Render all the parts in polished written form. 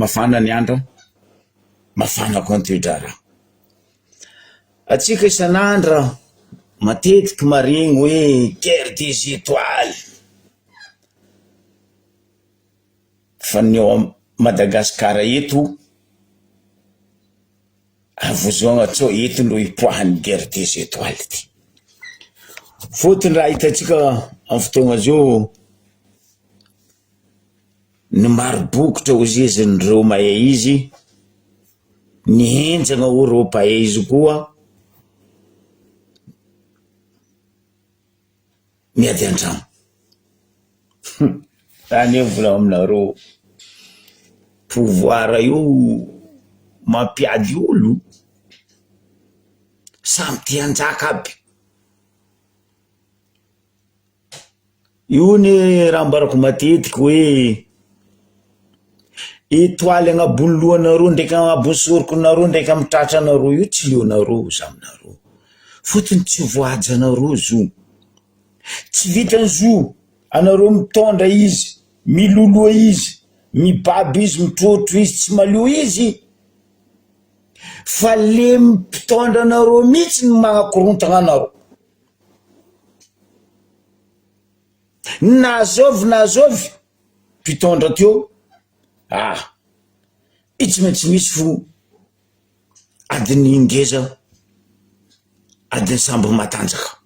Mafana ny andro, mafana koa ny toe-draharaha. Antsika isan'andro matetiky maregny hoe guerre des étoiles, fa ny ao Madagasikara eto Avozoagna tsao eto no hipoahan'ny guerre des étoiles ty. Fôtony raha hitantsika amin'ny fotoagna zao ny maro bokotra hozy izy ndreo mahay izy, ny henjagna hoy reo mpahay izy koa miady an-tragno. Za anie mivolagna aminareo, pouvoir io mampiady olo, samy te hanjaka aby, io anie raha ambarako matetiky hoe etoaly agnabon'ny lohanareo ndraiky agnabon'ny sorokonareo ndraiky amy tratranareo io tsy leonareo za aminareo, fôtony tsy voahajanareo zo. Tsy vitan'ny zo anareo mitondra izy, miloloha izy, mibaby izy, mitrotro izy, tsy malio izy fa le mpitondra anareo mihitsy no manakorontana anareo. Na zôvy na zôvy mpitondra teo, ah! I tsy maintsy misy fo adin'ny ngeza, adin'ny sambo matanjaka.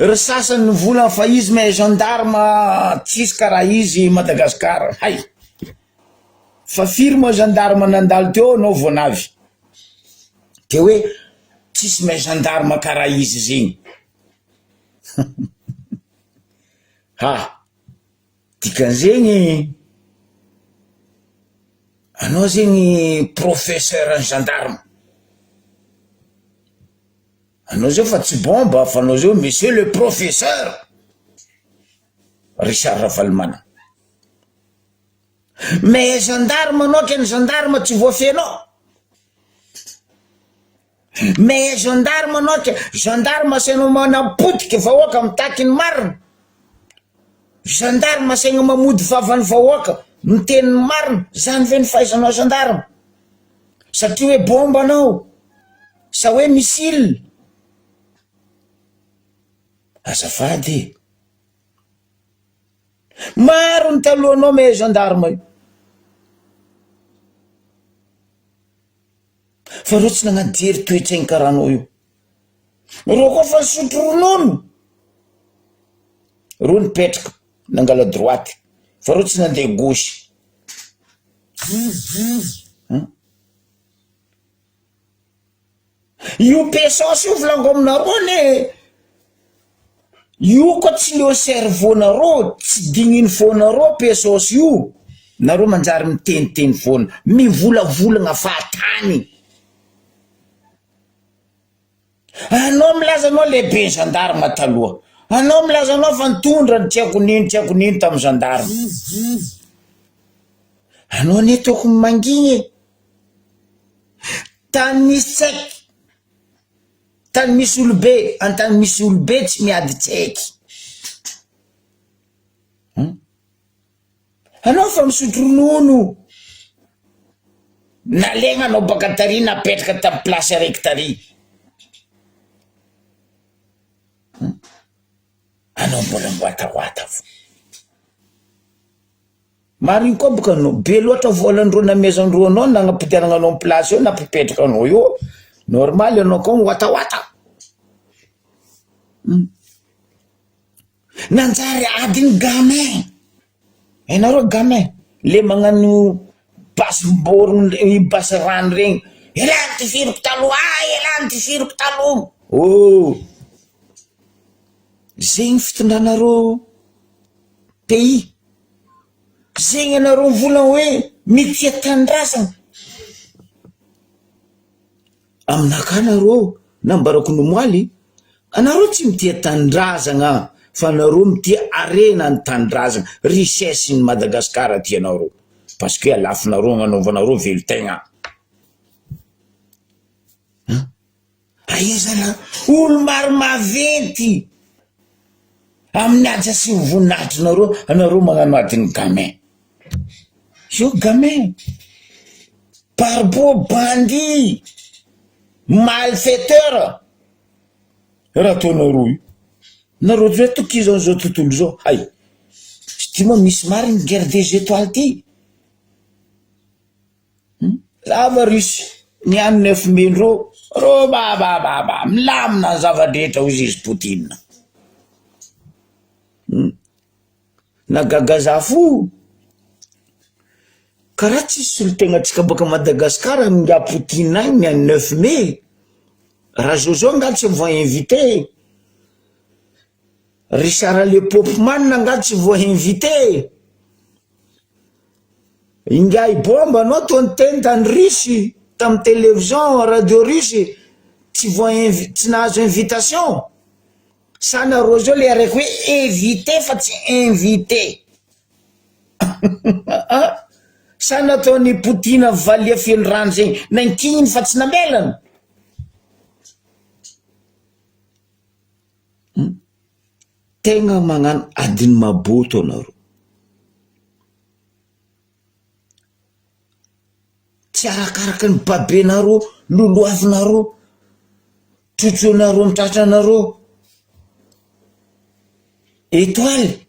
Ry sasany nivolagna fa izy mahay gendarme tsisy karaha izy Madagascar, hay! Fa firy moa gendarme nandalo teo anao vao navy? De hoe tsisy mahay gendarme karaha izy zegny. Ha! Dikan'izegny anao zegny professeur ny gendarme, anao zao fa tsy bomba fa anao zao monsieur le professeur Richard Ravalomanana, mais gendarme anao ke ny gendarme tsy voafehinao. Mais gendarme anao ka, gendarme asainao manapotika vahoaka mitaky ny marina, gendarme asaina mamody vavan'ny vahoaka miteny ny marina, zany ve ny fahaizanao gendarme? Satria hoe bomba anao sa hoe missile? Azafady e! Maro ny talohanao mahay gendarme io. Fa reo tsy nagnano jery toetsaigny karaha anao io. Reo koa fa nisotro ronono, reo nipetraka nangala droite fa reo tsy nandeha gauche. Io pesaosy io volaniko aminareo anie, io koa tsy leo cerveau nareo, tsy digniny foanareo pesaosy io, nareo manjary miteniteny foana, mivolavolagna fahatany. Anao milaza anao lehiben'ny gendarme taloha, anao milaza anao fa nitondra ny tsy haiko nino tsy haiko nino tamin'ny gendarme, anao anie tokony mangigny e. Tany misy tsaiky, tany misy olobe, an-tany misy olobe tsy miady tsaiky. Hum. Anao fa misotro ronono. Nalaigna anao baka tary napetraka tamy place araiky tary. Hum. Anao mbola miwatawata fo. Marigny koa boka anao, be loatra volan-dreo namezan-dreo anao nagnapodianana anao am place eo nampipetraka anao eo, normal anao koa miwatawata. Hum. Nanjary adin'ny gamin, hainareo gamin, le magnano basim-borogno re- basy rano regny, elah nitifiriko taloha, ah elah nitifiriko taloha, oh! Zegny fitondranareo pays. Zegny anareo mivolagna hoe mitia tanindrazagna, aminakahy nareo nambarako ny omaly, anareo tsy mitia tanindrazagna fa anareo mitia harena ny tanindrazagna, richesse ny Madagascar tianareo parce que alafonareo agnanaovanareo velon-tegna. Aia zala olo maro maventy amin'ny haja sy ny voninahitrinareo anareo magnano adin'ny gamin. Io gamin, barbo, bandit, malfaiteur, raha ataonareo io. Nareo tsy hoe tokizan'izao tontolo izao, hay! Izy ty moa misy mariny guerre des étoiles ty? Hum, lava Russie, ny any neuf mai ndreo, reo ba ba ba ba, milamina ny zava-drehetra hoy izy Poutine. Hum, nagaga za fo, karaha tsisy solontegnantsika baka Madagascar amin'ingahy Poutine agny ny any neuf mai, Rajojo nga tsy voa invité, Richard le Popman nga tsy voa invité. Ingahy bomba anao toa niteny tany Russie tamin'ny télévision radio russe tsy voa invi- tsy nahazo invitation sa nareo zao le araiky hoe éviter fa tsy invité ah sa nataon'i Poutine valiha feno rano zegny nankigniny fa tsy namelany Tegna magnano adin'ny maboto anareo. Tsy arakaraka ny babenareo, loloavinareo, trotroinareo amin'ny tratranareo etoile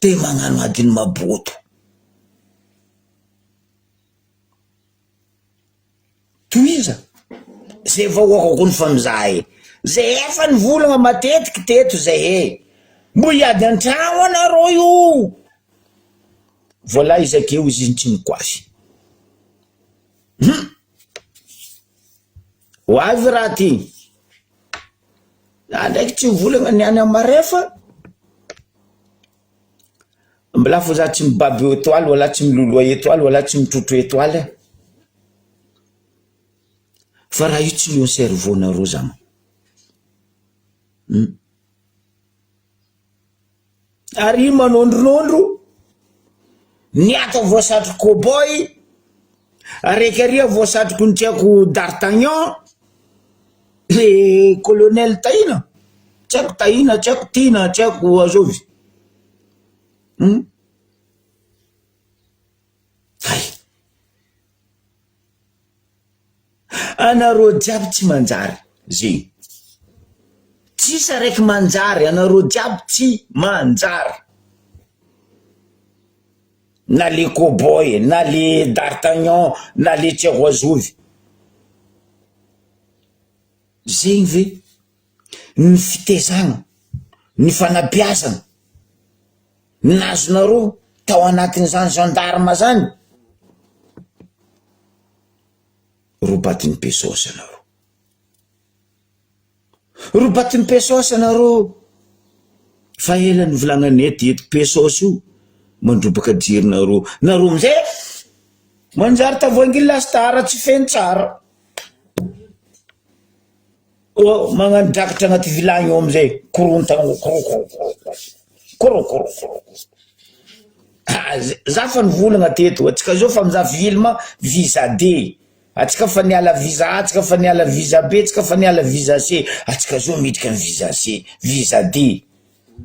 de magnano adin'ny maboto. Tohiza, zay vahoaka ko ny fa mizaha e, zay efa nivolagna matetiky teto zay e, mbo hiady antragno anareo io, voila izy akeo izy tsy mikoafy, hum, ho avy raha ty, za ndraiky tsy mivolagna ny any marais fa. Mbola fô za tsy mibaby etoile wala tsy miloloha etoile wala tsy mitrotro etoile e! Fa raha io tsy lion cerveau nareo zama hum! Ary io manondronondro ny ato voasatroko cowboy, araiky ary voasatroko ny tsy haiko d'artagnan, le colonel Tahina, tsy haiko Tahina, tsy haiko Tiana, tsy haiko azovy. Hum! Hay! Anareo jiaby tsy manjary zegny. Tsisy araiky manjary, anareo jiaby tsy manjary. Na le cowboy, na le d'Artagnan, na le tsy haiko azovy. Zegny ve ny fitezagna, ny fanabeazana nazonareo tao anatin'izany gendarme zany? Robatin'ny pesos anareo. Robatin'ny pesos anareo. Fa ela nivolagnanay teto pesos io mandrobaka jironareo. Nareo amizay manjary tavoahangy lasitara tsy feno tsara. Oh, magnano drakatra agnaty vilagny ao amizay korontagna korokorokoro. Ah, za fa nivolagna teto, atsika zao fa mizaha film visa D, atsika fa niala visa A, atsika fa niala visa B, atsika fa niala visa C, atsika zao miditra am visa C, visa D,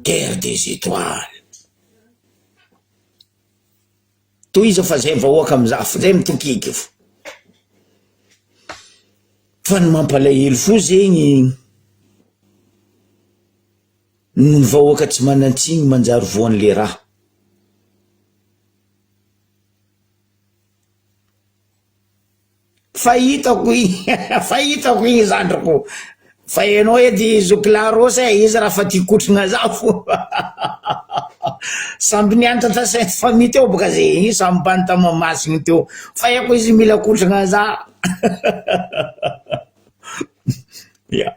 guerre des étoiles. Tohizo fa zay vahoaka mizaha fo zay mitokiky fo. Fa ny mampalahelo fo zegny ny vahoaka tsy manan-tsiny manjary voan'le raha. Fa hitako igny fa hitako igny zandriko fa enao edy zoky larosy e izy raha fa tia kotrana za fo samby nianatra ta sainte famille teo boka zay igny samby mbany ta Mahamasina teo fa haiko izy mila kotrana za ya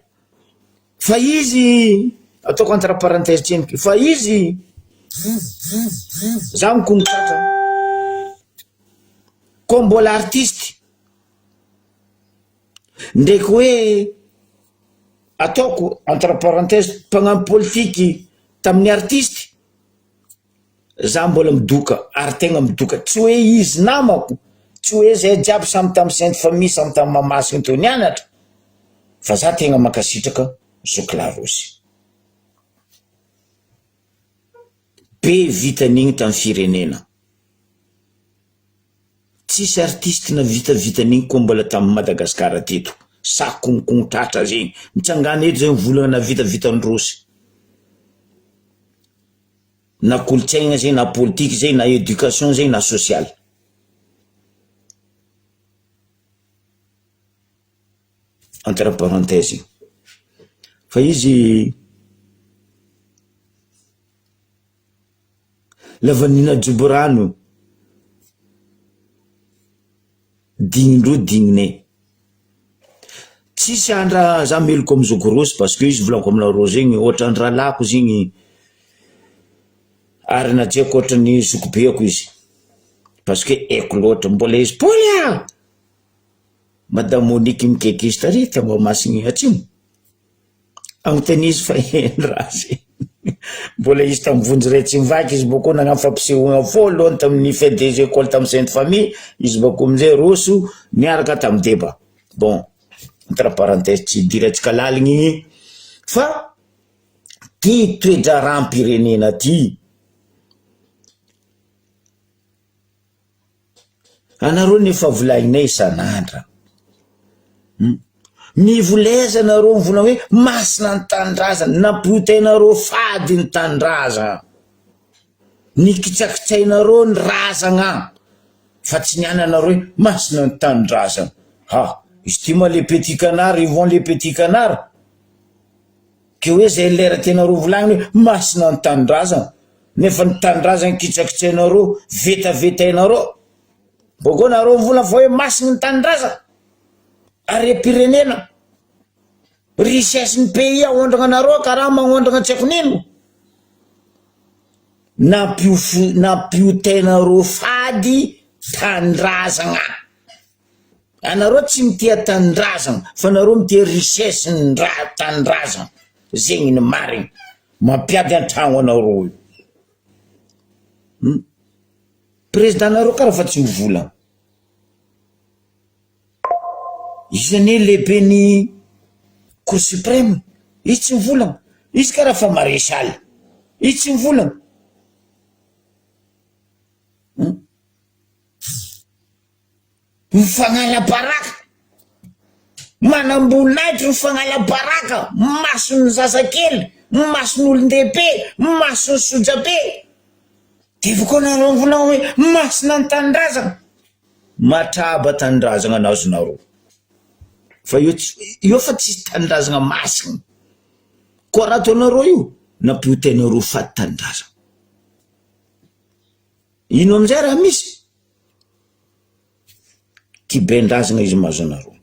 fa izy ataoko entre parenthèse tsendriky fa izy za mikono tratra. Koa mbola artiste ndraiky hoe ataoko entre parenthèse mpagnano politiky tamin'ny artiste za mbola midoka ary tegna midoka tsy hoe izy namako tsy hoe zay jiaby samy tamy sainte famille samy tamy Mahamasina teo nianatra fa za tegna mankasitraka zoky larosy be vitan'igny tamy firenena. Tsisy artiste navitavita an'igny koa mbola tam Madagascar teto. Sahy konkono tratra zegny. Mitsangana eto zegny volagna navitavita an-dRosy. Na kolontsaigna zegny na politique zegny na education zegny na social. Entre parenthèse igny. Fa izy lavanila jobo rano Dignin-dreo digninay. Tsisy andra za meloko am zoky Rossy parce que izy volaniko aminareo zegny ohatran'ny rahalahiko zegny ary najiako ohatran'ny zokibeako izy parce que haiko loatra mbola izy Paoly ah! Madame Monique mikaiky izy tary Toamasina atsimo. Anontania izy fa eny raha zay. Mbola izy tamin'ny vonjy ray tsy mivaky izy bôkô nagnano fampisehoana voalohany tamin'ny fête des écoles tamin'ny sainte famille izy bôkô amizay roso niaraka tamin'ny deba. Bon entre parenthèse tsy idirantsika laligny igny fa ty toe-draharaham-pirenena ty. Anareo nefa volahinay isan'andra. Hum. Mivoleza anareo mivolagna hoe masina ny tanindrazana, nampihotainareo fady ny tanindrazana. Nikitsakitsainareo ny razagna fa tsy niany anareo hoe masina ny tanindrazana. Ha, izy ty moa le petit canard, ils vont le petit canard. Ke hoe zay lera tianareo volagniny hoe masina ny tanindrazana nefa ny tanindrazana kitsakitsainareo vetavetainareo bôkô nareo mivolagna fa hoe masina ny tanindrazana harem-pirenena richesse ny pays aondragna anareo karaha magnondragna tsy haiko nino nampiofo nampiotainareo fady tanindrazagna. Anareo tsy mitia tanindrazana fa nareo mitia richesse ny tanindrazana zegny ny marigny mampiady antragno anareo io hum président nareo kara fa tsy mivolagna izy anie lehibe ny cour supreme izy tsy mivolagna izy kara fa maréchal izy tsy mivolagna hum. Mifagnala baraka, manamboninahitra mifagnala baraka, mason'ny zazakely, mason'olon-dehibe, mason'ny sojabe, dia avy koa nareo mivolagna hoe masina ny tanindrazana, matraba tanindrazagna anazonareo, fa eo tsy eo fa tsisy tanindrazagna masina, koa raha ataonareo io nampiotainareo faty tanindrazagna. Ino amizay raha misy? Kibain-drazagna izy mahazo anareo.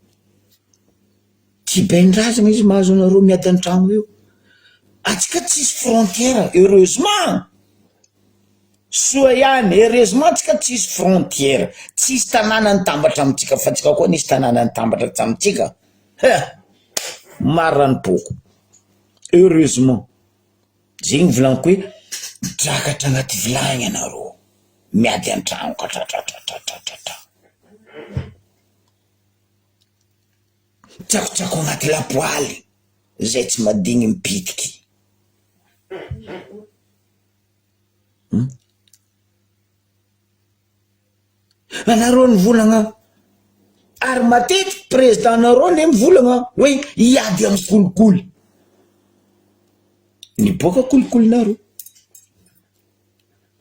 Kibain-drazagna izy mahazo anareo miady an-tragno io. Atsika tsisy frontière, heureusement! Soa ihany, heureusement tsika tsisy frontière, tsisy tanàna nitambatra amintsika fa tsika koa nisy tanàna nitambatra tamintsika. He! Maro raha nipoko. Heureusement. Zegny volaniko hoe drakatra agnaty vilagny anareo miady an-tragno katratratratratratra. Tsakotsako agnaty lapoaly zay tsy madigny mipitiky. Hum. Anareo nivolagna ary matetiky président nareo anie mivolagna hoe hiady amin'ny kolikoly. Niboaka kolikolinareo.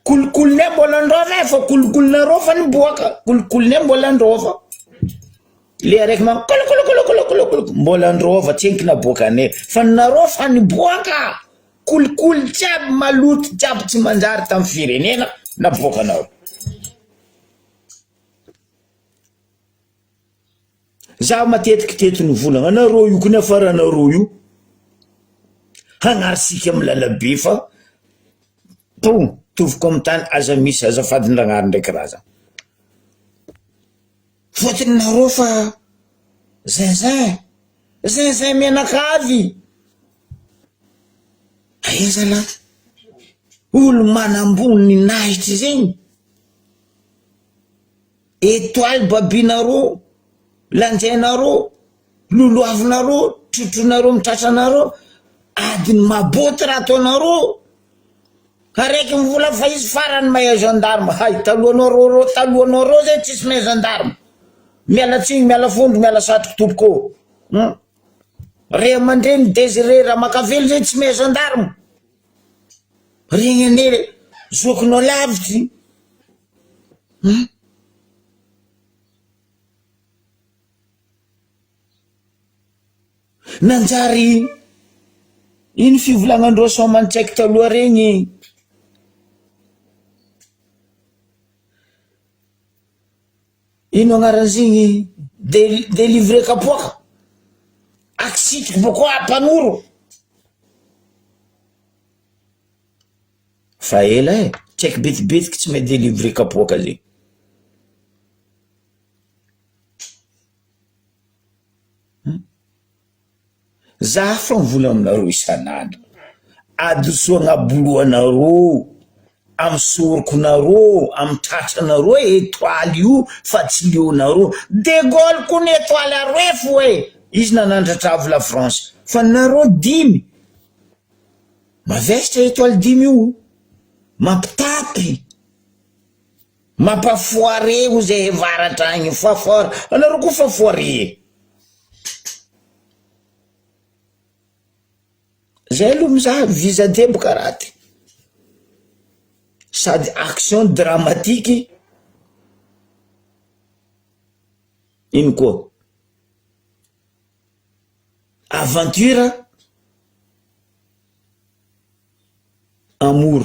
Kolikolinay mbola androva e fa kolikolinareo fa niboaka, kolikolinay mbola androva. Le araiky ma kolokolokolokolokoloko mbola androva tsy henoko naboakanay fa nareo fa niboaka. Kolikoly jiaby maloto jiaby tsy manjary tam firenena naboakanareo. Za matetiky teto nivolagna anareo io ko niafaranareo io hagnarisika am lalabe fa to tovoko am tany aza misy azafady ndragnahary ndraiky razana. Fotony nareo fa zinzin, zinzin mianakavy. Aiza lah? Olo manamboninahitry zegny, etoile babinareo, lanjainareo, loloavinareo, trotronareo amy tratranareo, adiny maboty raha ataonareo. Araiky mivola fa izy farany mahay gendarme hay talohanao reo reo talohanao reo zay tsisy mahay gendarme miala tsiny miala fondro miala satroko tompoko ô hum ray aman-dreny Désiré Ramakavelo zay tsy mahay gendarme regny anie zokinao lavitry hum. Nanjary ino fivolagnan-dreo Soamantsaiky taloha regny? Ino agnaran'izy igny? Dé- Délivrer kapoaka, akisitriko bôkô ampanoro. Fa ela e, tsy haiko betibetiky tsy mahay délivrer kapoaka zegny. Za fa mivola aminareo isan'andro, adosoa agnaboloanareo, amy sorokonareo, amy tratranareo etoile io fa tsy leonareo, de Gaulle koa ny etoile aroe fo e, izy nanandratra avo la France, fa nareo dimy, mavesatra etoile dimy io, mampitapy. Mampafoire ho zay hevaratra agny fa fort anareo koa fa foire. Zay aloha mizaha visa deboka raha ty sady action dramatique ino koa aventure amour.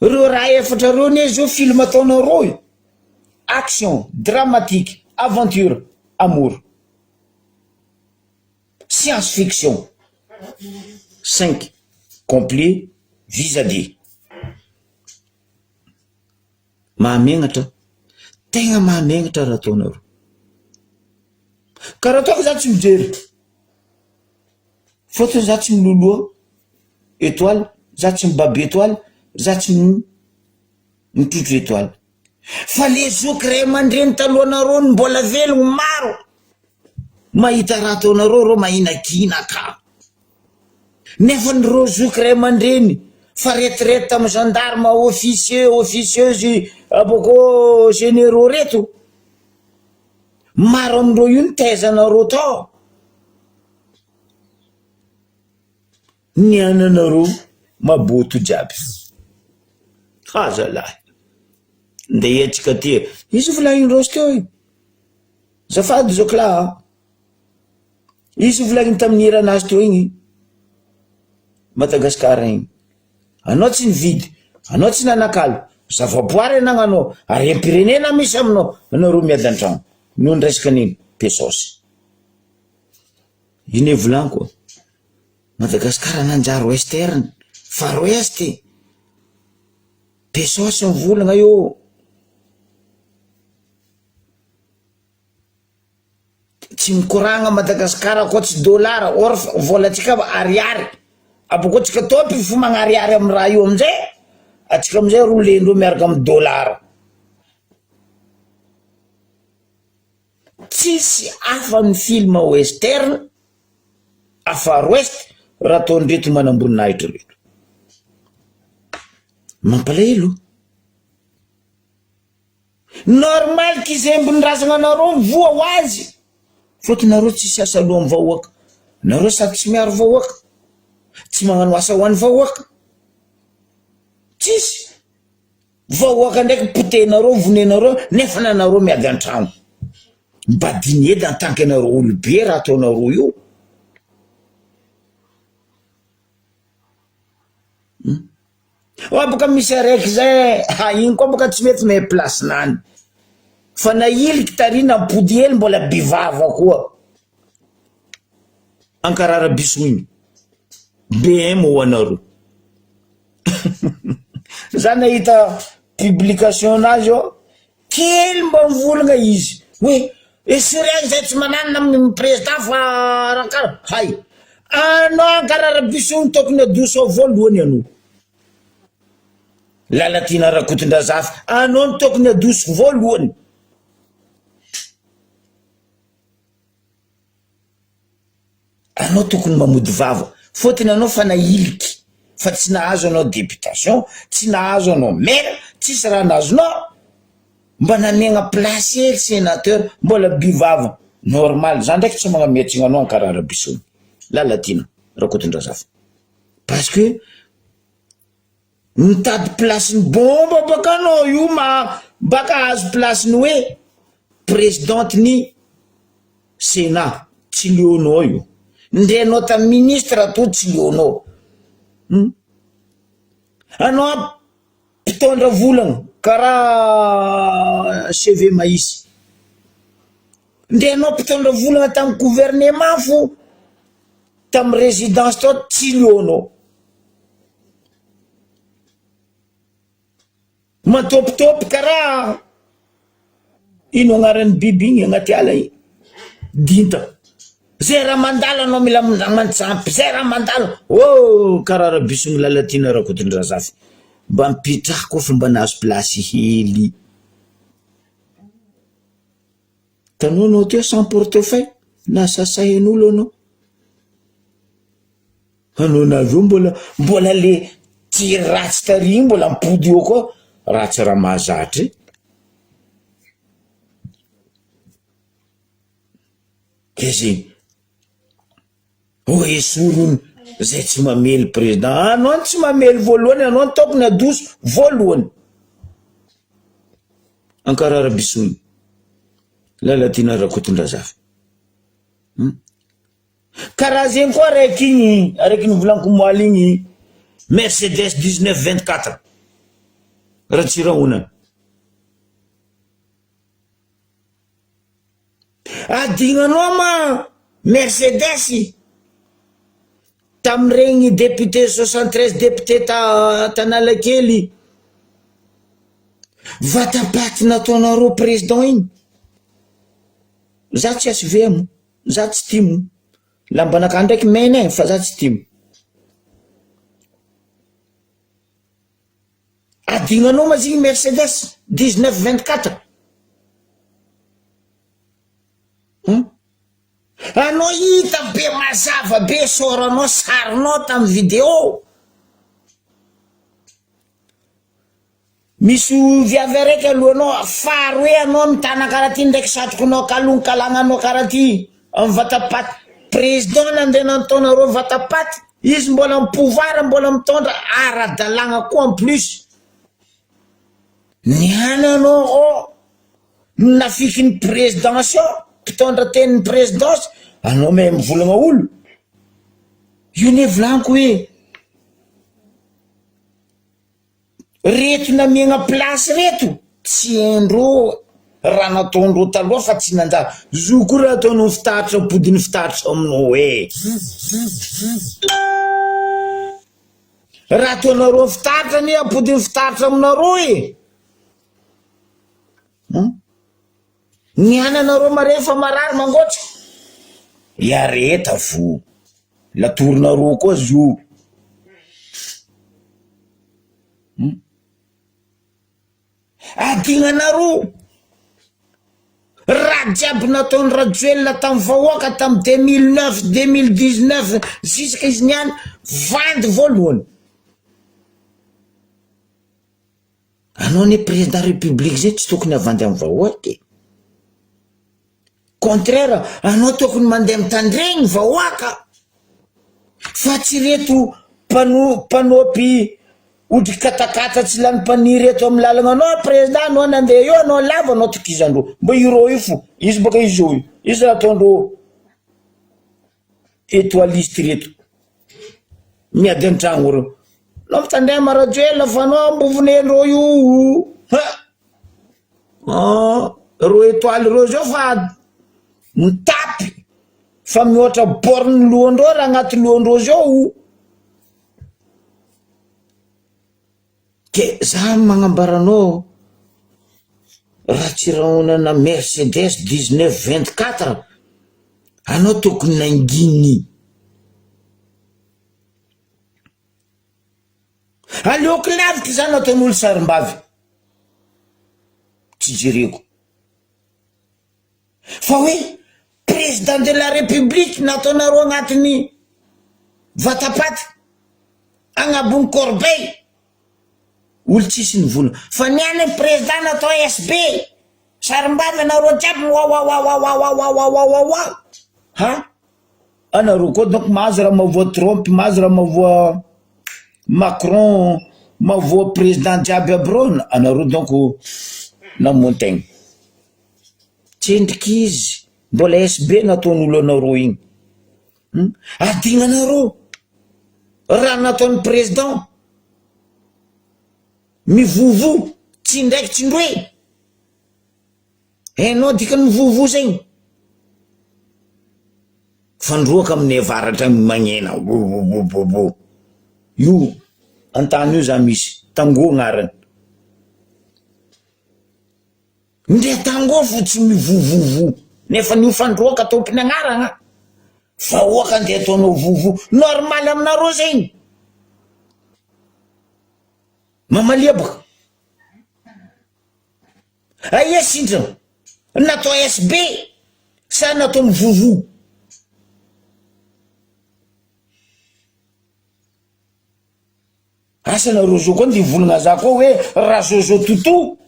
Reo raha efatra reo anie zao film ataonareo e! Action, dramatique, aventure, amour. Science fiction. Cinq complet visa de. Mahamegnatra, tegna mahamegnatra raha ataonareo. Karaha ataoko za tsy mijery. Fôtony za tsy miloloha etoile, za tsy mibaby etoile, za tsy mitrotro etoile. Fa le zoky ray aman-dreny talohanareo no mbola velogno maro mahita raha ataonareo reo mahinakinaka. Nefa ny reo zoky ray aman-dreny fa retraite tamy gendarme, officier, officieuse, abôkô généraux reto, maro amindreo io nitaiza anareo tao. Ny ananareo maboto jiaby. Ha zalahy. Ndeha hiatrika aty e. Izy volagniny Rossy teo io. Azafady zoky lahy a. Izy volagniny tamin'ny hiranazy teo igny. Madagascar igny. Anao tsy nividy, anao tsy nanakalo, zavaboary anagnanao, harem-pirenena misy aminao, anareo miady an-tragno. Noho ny resaka an'iny, pesaosy. Ine volaniko a! Madagascar nanjary western, far west e! Pesos mivolagna io. Tsy mikoragna Madagascar koa tsy dollar or volantsika ariary, abôkeo tsika tômpiny fo magnariary amy raha io amizay, atsika amizay roulendreo miaraka amy dollar. Tsisy hafa ny film western a far west raha ataon'ireto manamboninahitra ireto. Mampalahelo. Normal kizembin-drazagna anareo mivoa ho azy. Fôtony nareo tsisy asa aloha amin'ny vahoaka. Nareo sady tsy miaro vahoaka, tsy magnano asa ho an'ny vahoaka. Tsisy. Vahoaka ndraiky potehinareo vonenareo nefa nanareo miady antragno. Mba diniho edy en tant que nareo olobe raha ataonareo io. Hum. Oa boka misy araiky zay ha iny koa boka tsy mety mahay place nany. Fa nahiliky tary nampody hely mbola be vava koa. Ankarara bisoiny. BM ho anareo. Za nahita publication nazy eo, kely mba mivolagna izy hoe esory agny zay tsy mananana amin'ny président fa raha hay anao ankararabiso io tokony adoso ao voalohany anao Lalatiana Rakotondrazafy anao no tokony adoso voalohany. Anao tokony mamody vava fôtony anao fa nahiliky. Fa tsy nahazo anao députation, tsy nahazo anao maire, tsisy raha nazonao, mba namegna place hely sénateur, mbola by vava, normal, za ndraiky tsy magnamia-tsigny anao ankarara bisogny, Lalatiana Rakotondrazafy, parce que mitady place-ny bomba baka anao io ma baka ahazo place-ny hoe présidente-ny sénat, tsy leonao io, ndre anao tamy ministre to tsy leonao, hum anao mpitondra volagna karaha cheveux maïs, ndre anao mpitondra volagna tamy gouvernement fo tamy résidence tao tsy leonao. Matôpitôpy karaha ino agnaran'ny biby igny agnaty ala igny? Dinta. Zay raha mandalo anao mila mantsampy, zay raha mandalo, oh karaha Rabison Lalatiana Rakotondrazafy, mba mipetraha koa fa mba nahazo place hely. Hitanao anao teo sans portefeuille, nasasahin'olo anao. Anao navy eo mbola mbola le jery ratsy tary igny mbola mipody eo koa, ratsy raha mahazatra e. De zegny, oh esory hono zay tsy mamely président, anao no tsy mamely voalohany, anao no tokony adoso voalohany. Ankarara bisogny, Lalatiana Rakotondrazafy. Hum. Karaha zegny koa araiky igny, araiky nivolaniko omaly igny, Mercedes 19 24, Ratsirahonana. Adignanao ma Mercedes tamin'iregny député 73 député ta t'Analakely, vatapaty nataonareo président igny, za tsy HVM. Za tsy tim. Lambanakahy ndraiky mena e fa za tsy tim. Adignanao ma zigny Mercedes 19 24? Hum. Anao hita be mazava be sôranao sarinao tam video. Misy viavy araiky alohanao afara hoe anao mitana karaha ty ndraiky satrokinao kalonkalagna karaha ty am vatapaty président nandeha nataonareo vatapaty izy mbola am pouvoir mbola mitondra ara-dalàgna koa en plus niany anao ô nafiky ny présidence eo mpitondra tenin'ny présidence anao mahay mivolagna olo io ne volaniko hoe Reto namiagna place reto tsy haindreo raha nataondreo taloha fa tsy nanjary, zo koa raha ataonao fitaratra ampodiny fitaratra aminao e! Raha ataonareo fitaratra anie ampodiny fitaratra aminareo e! Hum ny ananareo mare fa marary mangoatra, iareta vo. Latorinareo koa zo. Hum. Adignanareo raha jiaby nataon'i Rajoelina tamin'ny vahoaka tamin'ny 2009, 2019 jusque izy niany vandy voalohany. Anao anie président république zay tsy tokony havandy amin'ny vahoaka e. Contraire anao tokony mandeha mitandregny vahoaka fa tsy reto mpano mpanopy ohatry katakata tsy lany mpaniry eto amin'ny lalagna anao président anao nandeha eo anao lavo anao tokizandreo mba ireo io fo izy baka izy io izy raha ataondreo etoiliste reto miady an-tragno reo anao mitandrema Rajoelina fa anao ambovonendreo io ha Ah, reo étoile reo zao fa mitapy fa mihoatra borne lohandreo raha agnaty lohandreo zao. Ke za magnambara anao Ratsirahonana Mercedes 19 24 anao tokony nanginy. Aleoko lavitra zany ataon'olo sarimbavy tsy jereko fa hoe président de la république nataonareo agnatin'ny vatapaty. Agnabon'ny corbeille. Olo tsisy nivola. Fa ny any ny président natao SB. Sarimbavy anareo jiaby wawawawawawawawawawa. Ha? Anareo koa donc mahazo raha mahavoa Trump, mahazo raha mahavoa Macron, mahavoa président jiaby aby reo, anareo donc namono tegna. Tsendriky izy, mbola SB nataon'olo anareo igny. Hum, adignanareo raha nataon'ny président mivovo tsy indraiky tsy indroe. Hainao dikany mivovo zegny? Fandroaka amin'ny avaratra magnena bobobobobo io antany io za misy tango agnarany. Ndre tango fo tsy mivovovo nefa ny io fandroaka tompony agnarana vahoaka nde ataonao vovo normal aminareo zegny mamalia boka aia sindrana natao SB sa natao mivovo. Asa na Rojo koa nde hivolagna za koa hoe Razozo Toto.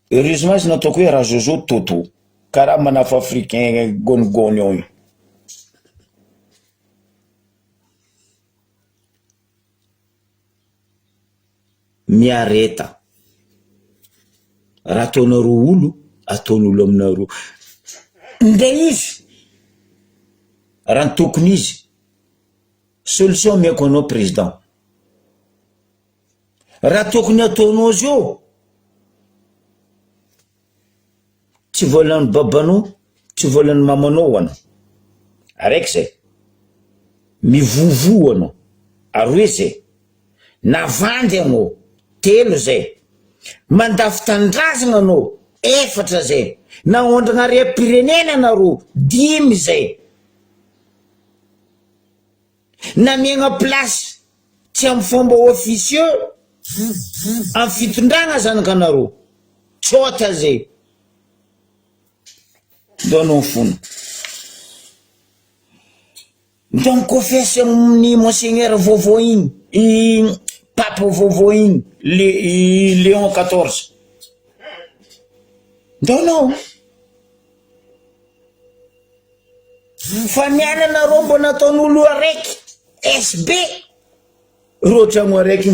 Heureusement izy nataoko hoe Razozo Toto. Karaha manafo africain gônigôny ao io. Miareta. Raha ataonareo olo, ataon'olo aminareo. Nde izy, raha ny tokony izy. Solution omeko anao président. Raha tokony ataonao zao, tsy volan'ny babanao, tsy volan'ny mamanao anao. Araiky zay. Mivovo anao. Aroe zay. Navandy anao. Telo zay. Mandafo tanindrazana anao. Efatra zay. Naondrana harem-pirenena anareo. Dimy zay. Namegna place tsy am fomba officieux am fitondragna zanakanareo tsôta zay ndao anao mifona ndao mikôfesy amin'ny monseigneur vaovao igny i pape vaovao igny le i Léon 14 ndao anao. Fa ny ananareo mbo nataon'olo araiky SB reo tragno araiky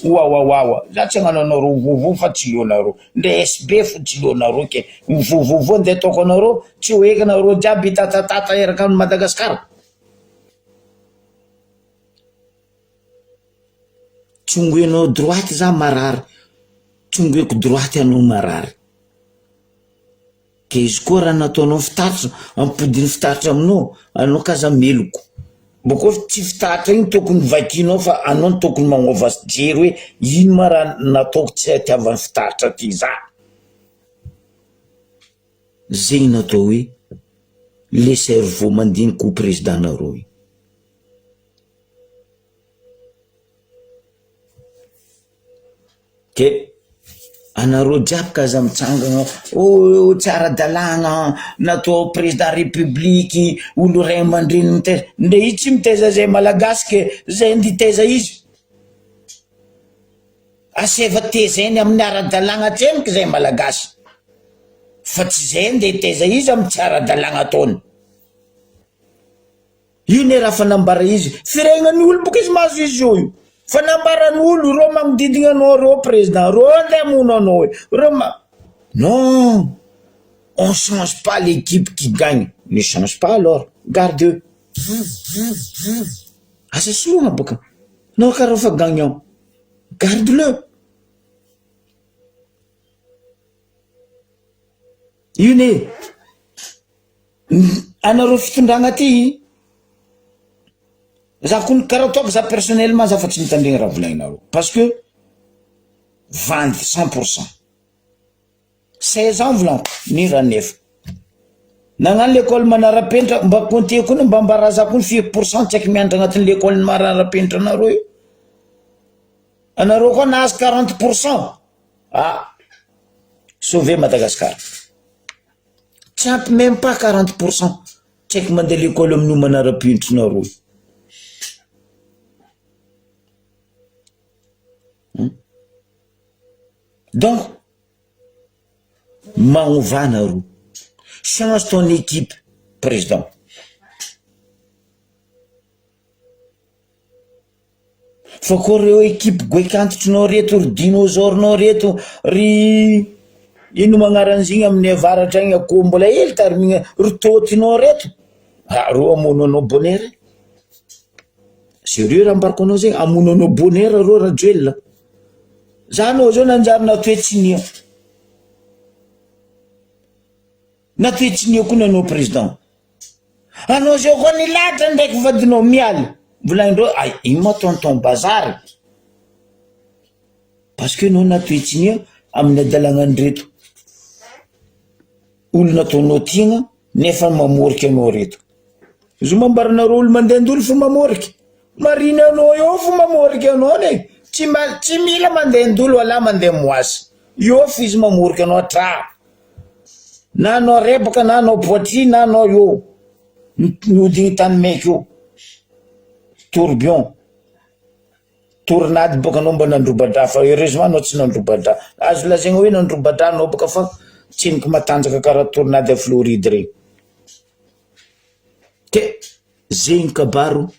wawawawa za tsy hagnano anareo vovo fa tsy leonareo ndre SB fo tsy leonareo ke mivovovo nde ataoko anareo tsy ho eky nareo jiaby hitatatata eraka an'i Madagascar tsongoenao droite za marary tsongoeko droite anao marary. Ke izy koa raha nataonao fitaratra, ampodiny fitaratra aminao, anao k'aza meloko. Mba koa tsy fitaratra igny tokony vakinao fa anao no tokony magnova jery hoe ino ma raha nataoko tsy atiavan'ny fitaratra ty za. Zegny natao hoe le cerveau mandiniky ho président nareo io. De anareo jiaby ka aza mitsangana oh tsy ara-dalàgna natao président république olo ray aman-dreny mitaiza, ndre izy tsy mitaiza zay malagasy ke zay nde hitaiza izy, asaiva tezainy amin'ny ara-dalàgna atsendriky zay malagasy fa tsy zay nde hitaiza izy amy tsy ara-dalàgna ataony. Io ne raha fa nambara izy firegnan'ny olo boka izy mahazo izy io io fa nambaran'ny olo reo magnodidigna anao reo président reo andeha hamono anao reo ma non on change pas l'équipe qui gagne ne change pas alors garde eux asa soloina boka anao karaha fa gagnant garde le io ne Anareo fitondragna ty, za kony karaha ataoko za personnellement za fa tsy mitandregny raha volagninareo parce que vandy cent pour cent, 16 ans volagniko ny raha nefa nagnano l'école manara-penitra mba compter kony mba ambara za kony firy pour cent tsy haiko mianatra agnatin'ny l'école manara-penitra anareo io, anareo koa nahazo 40 pour cent ah sauver Madagascar. Tsy ampy même pas 40 pour cent tsy haiko mandeha lekôly amin'io manara-penitrinareo io. Donc magnova nareo, change ton équipe président. Fa koa reo equipe goaikantitrinao reto ry dinosaure-nao reto ry ino ma agnaran'izy igny amin'ny avaratra agny akoho mbola hely tarimigna ry tôtinao reto ah reo hamono anao bonheur e, serieux raha ambarako anao zegny hamono anao bonheur reo rajoelina, za anao zao nanjary natoe tsy nia, natoe tsy nia koa nanao président. Anao zao koa nilahatra ndraiky vadinao mialy volagnindreo ay ino ma tonton bazary parce que anao natoetsinia amin'ny adalagnan'ireto olona ataonao tiagna nefa mamoriky anao reto zo mambaranareo olo mandehandolo fo mamoriky mariny anao eo fo mamoriky anao ne tsy ma- tsy mila mandehandolo ala mandeha moasy eo fo izy mamoriky anao tra Na anao rebaka na anao poitrine na anao io mihodigny tany maiky io tourbillon tornade boka anao mba nandroba-draha fa heureusement anao tsy nandroba-draha azo lazaigna hoe nandroba-draha anao boka fa tsiniky matanjaka karaha tornade à Floride regny ke zegny kabaro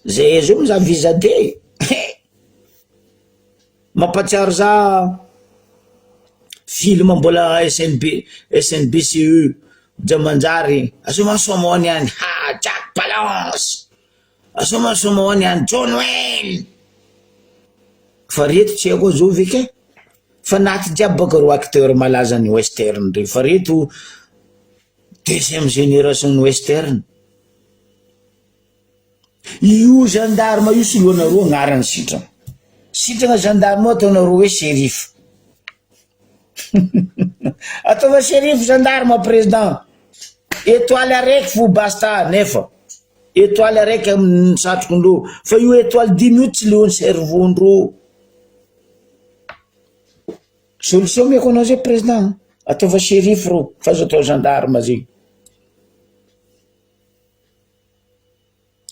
zay zao mizaha visa de Mampatsiaro za film mbola SNB SNBCE Djamanjary asoma soma niany ha Jack Palance asoma soma niany John Wayne fa reto tsy haiko azovy eky e fa naty jiaby baka reo acteur malaza ny western reo fa reto deuxième génération ny western. Io gendarme io soloanareo agnarany sitrana. Sitrana gendarme io ataonareo hoe shérif. Ataova shérif gendarme président. Étoile araiky fo basta nefa. Étoile araiky amin'ny satrokondreo. Fa io étoile dimy io tsy leon'ny cerveau-ndreo. Solution omeko anao zay président. Ataova shérif reo fa aza atao gendarme zegny.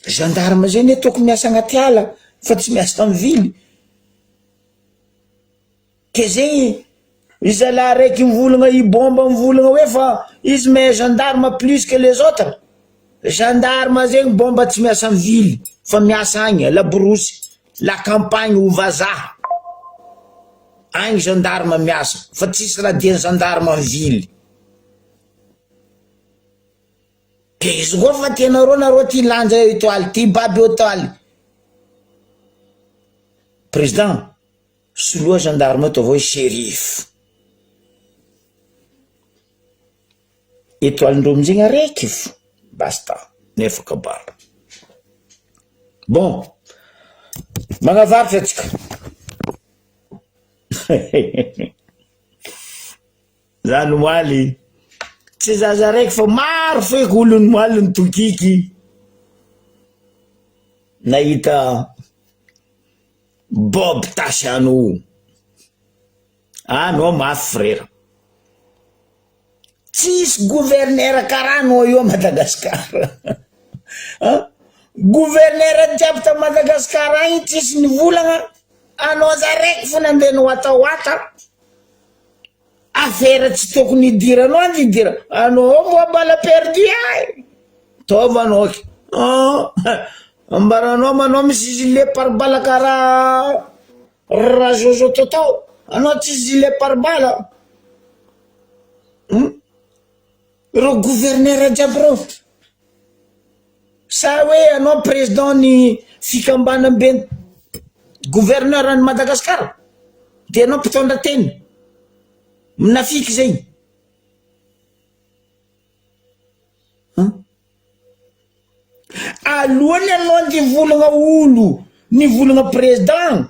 Gendarme zay anie tokony miasa agnaty ala fa tsy miasa amy vily, ke zegny i zalahy raiky mivolagna i bomba mivolagna hoe fa izy mahay gendarme plus que les autres, gendarme zegny bomba tsy miasa amy vily fa miasa agny laborosy, la campagne ho vazaha, agny gendarme miasa fa tsisy raha dian'ny gendarme amy vily. De izy koa fa tianareo nareo ty lanja etoile ty baby etoile. Président, soloa gendarme ataovy hoe shérif. Etoile ndreo amizegny araiky fo, basta, nefa kabary. Bon, magnavarotra atsika. Za nomaly tsy zaza raiky fa maro feky olo nomaly nitokiky nahita Bob Tasiano anao mafy frera tsisy gouverneur karaha anao io a Madagascar a gouverneur jiaby ta Madagascar agny tsisy nivolagna anao za raiky fo nandeha niwatawata Afera tsy tokony hidiranao any hidira anao ao moa bala perdu ay taova anao eky ambaranao manao misy gilet par balle karaha rajojo totao anao tsisy gilet par balle Reo gouverneur jiaby reo sa hoe anao président ny fikambanambe gouverneur any Madagascar de anao mpitondra teny minafiky zegny an alohany anao nivolagna olo nivolagna président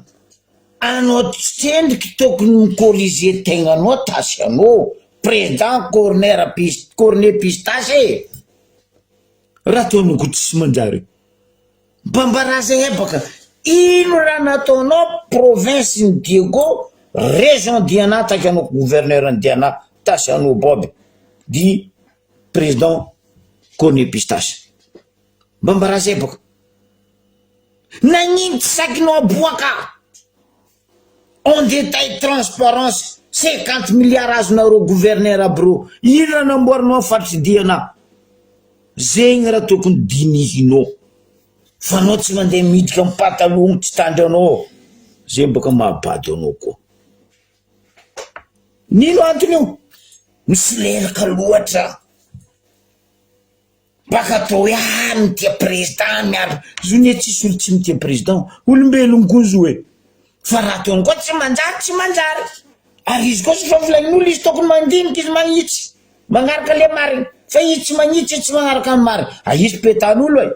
anao tsy endriky tokony mi corriger tegnanao tasy anao président corner pis- cornet pistache e raha ataonao ko tsisy manjary Bambaraza ebaka ino raha nataonao province ny Diego region Diana taky anao gouverneur ny Diana tasy anao Bob di président cornet pistache Bambaraza ebaka nagnino tsy sakinao aboaka. En détail transparence 50 milliards azonareo gouverneur aby reo ino raha namboarinao am faritry diana zegny raha tokony dinihinao fa anao tsy mandeha miditra am patalogno tsy tandry anao zay baka mahabado anao koa nino antony io misolelaka loatra. Baka atao hoe ah mitia président miaro zo ne tsisy olo tsy mitia président olombelogno koa zo e fa raha ataony koa tsy manjary tsy manjary ary izy koa tsy fa volagnin'olo izy tokony mandinika izy magnitsy magnaraka le marigny fa izy tsy magnitsy izy tsy magnaraka ny marigny ah izy petan'olo e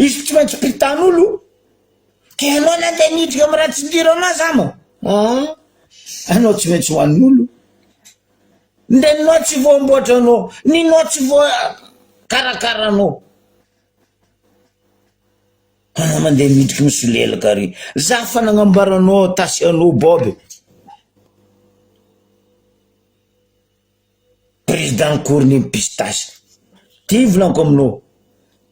izy tsy maintsy pitan'olo ke anao nandeha niditra amy raha tsy nidiranao zama ah anao tsy maintsy hoanin'olo Ndre nao tsy voamboatra anao, ny nao tsy voakarakara anao. Anao mandeha midriky misolelaka ary. Za fa nagnambara anao tasy anao Bob. Président cornet pistache. Ty volaniko aminao.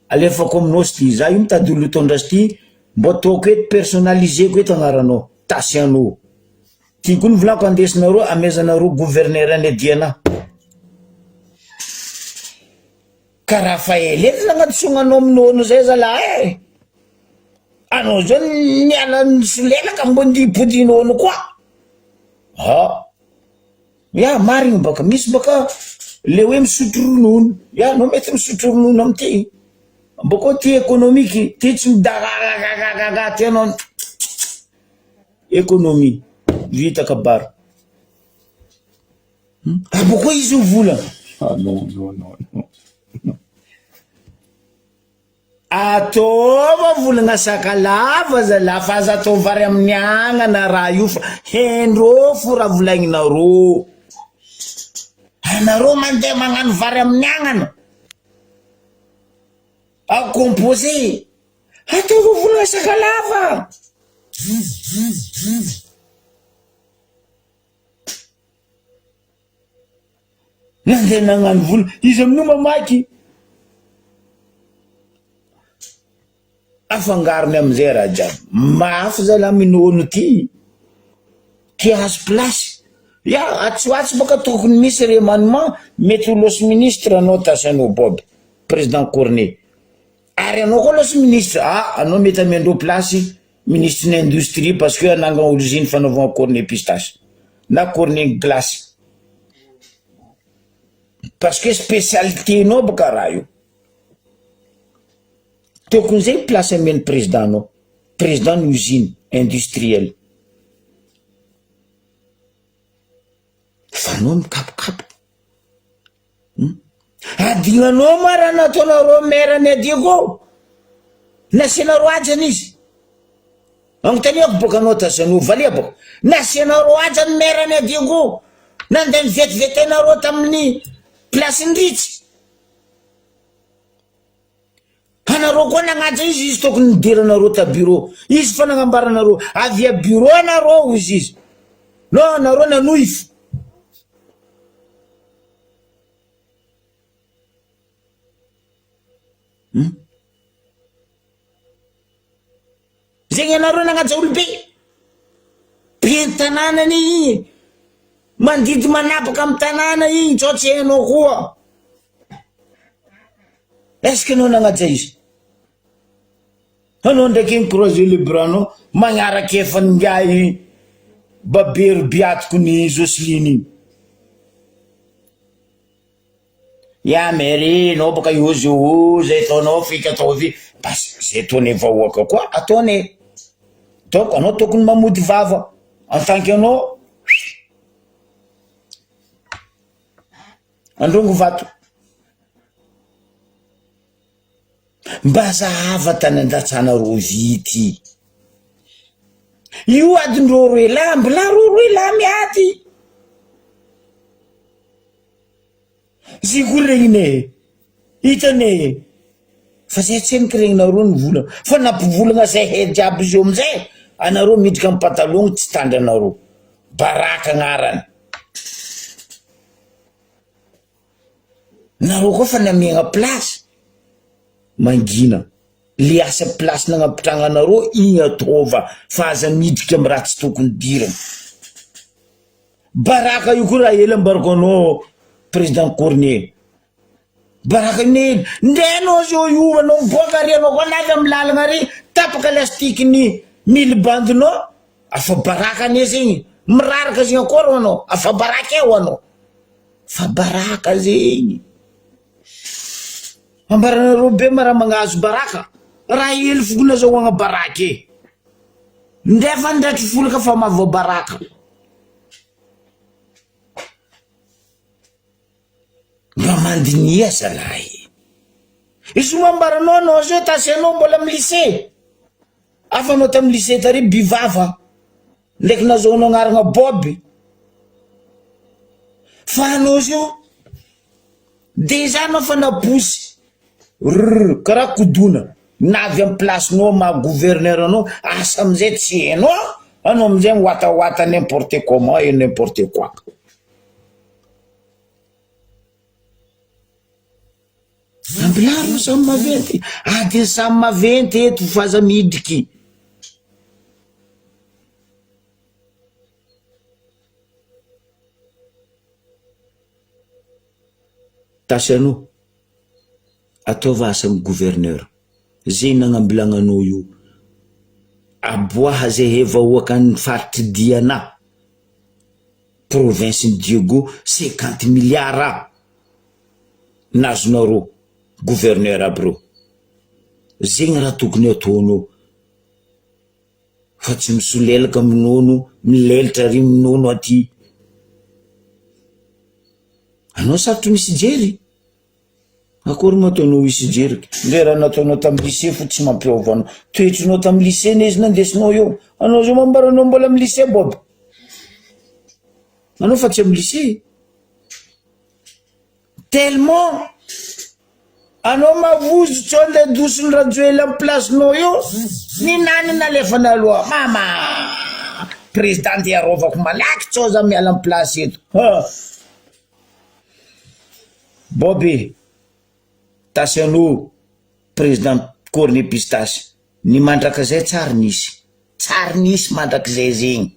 Alefako aminao sy ty. Za io mitady olo hitondra azy ty. Mbo ataoko eto personnaliseko eto agnaranao. Tasy anao. Ty koa ny volako andesinareo amezanareo gouverneur any Diana. Ka Raphaël eto nagnantsognanao minono zay zalahy e. Anao zao niala nisolelaka mbo nipody nono koa. Ah. Ya marigny baka misy baka le hoe misotro ronono. Ya anao mety misotro ronono amty. Bôkô ty économique ty tsy midagagagagaga ty anao. Économie, vita kabary. Ah pourquoi izy io vola? Ah non non non non. Ataova volagna sakalava zalahy fa aza atao vary amin'ny agnana raha io fa hendreo fo raha volagninareo. Anareo mandeha magnano vary amin'ny agnana. Ao composé. Ataovy volana sakalava. Nandeha nagnano vola, izy amin'io mamaky. Afangarony amizay raha jiaby. Mafy zalahy minono ty. Ty azo place. Ya, atsy ho atsy bôka tokony misy remaniement, mety ho losy ministre anao Tassano Bob, président Cornet. Ary anao koa lasa ministre, ah anao mety amendreo place ministre ny industrie parce que hanangana usine fanaovana cornet pistache na cornet glace parce que spécialité nao boka raha io, tokony zay place amen'ny président anao, président ny usine industrielle fa anao mikapokapoka. Adinanao ma raha nataonareo maire ny Diego? Nasianareo hajany izy. Anontaniako boka anao tazanao valia boka. Nasianareo hajany maire ny Diego. Nandeha nivetivetenareo tamin'ny place-ny Ritsy. Anareo koa nagnaja izy, izy tokony nidiranareo ta bureau. Izy fa nagnambaranareo avia bureau anareo hozy izy. Non anareo nanohy fo. Hum. Zegny anareo nagnaja olobe. Ben'ny tanàna anie igny. Mandidy manapaka amin'ny tanàna igny, tsao tsy hainao koa. Est ce que anao nagnaja izy? Anao ndraiky mi croiser les bras nao magnaraka efa ingahy babery biatiko ny Jocelyne igny. Ya Mary nao baka io zo zay ataonao fika ataovy bas zay ataonay vahoaka koa ataonay. Donc anao tokony mamody vava en tant que anao Androngo vato. Mba zahava tany andatsana rovia ity. Io adin-dreo roe lahy, mbola reo roe lahy miady. Zay koa regniny e, hitany e, fa zay tsy henoko regninareo ny volana, fa nampivolagna zahay jiaby zao amizay, anareo miditra amy patalogno tsy tandry anareo, baraka agnarany. Nareo koa fa namiagna place, mangina. Le asa place nagnapitragnanareo igny ataova fa aza miditra am raha tsy tokony idirana. Baraka io koa raha ela ambarako anao président Corneille. Baraka io ne ndre anao zao io anao miboaka ary anao koa navy am lalagna ary tapaka lastique ny mily bandinao afa baraka anie zegny miraraka zegny akory anao afa baraka eo anao fa baraka zegny. Ambaranareo be ma raha magnazo baraka raha hely foko nazahoagna baraka e! Ndefa ndraiky folaka fa mahavoa baraka. Mba mandiniha zalahy. Izy moa ambaranao anao zao tasy anao mbola amy lycée. Afa anao tamy lycée tary bivava. Ndraiky nazahoanao agnarana Bob. Fa anao zao Dejà anao fa naposy rr karaha kodona na avy am place nao maha gouverneur anao asa amizay tsy hainao anao amizay miwatawata n'importe comment et n'importe quoi. Ambilaro samy maventy adiny samy maventy eto fa aza midriky. Tasiano, ataova asa am gouverneur, ze nagnambilagnanao io, aboaha ze he vahoakan'ny faritry Diana, province ny Diego, 50 milliards nazonareo gouverneur aby reo, zegny raha tokony ataonao. Fa tsy misolelaka minono, milelitra ary minono aty. Anao sarotro misy jery? Akory moa ataonao hisy jery? Ndre raha nataonao tamin'ny lycée fo tsy mampiova anao. Toetrinao tamin'ny lycée ne izy nandesinao eo. Anao zao mambara anao mbola amin'ny lycée Bob. Anao fa tsy amin'ny lycée. Tellement anao mavozo tsao nde dosiny Rajoelina am place nao eo ninany nalefany aloha mama président nde arovako malaky tsao za miala am place eto ha Bob e tasy anao président cornet pistache ny mandrakizay tsary nisy tsary nisy mandrakizay zegny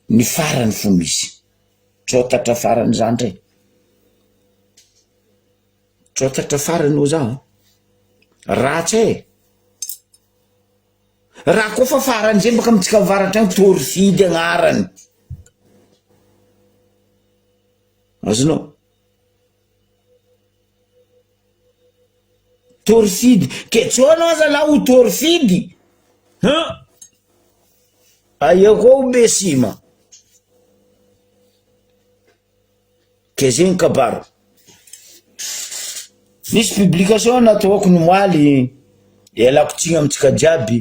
ny farany fo misy. Trotatra farany zany ndray. Trotatra farany oza an. Ratsy e. Raha koa fa farany zay baka amintsika avaratra agny Torfidy agnarany. Azonao? Torfidy, ke tsy eo anao zalahy ho torfidy hein! Aia koa ho be sima? Ke zegny kabaro. Nisy publication nataoko nomaly, ialako tsiny amintsika jiaby.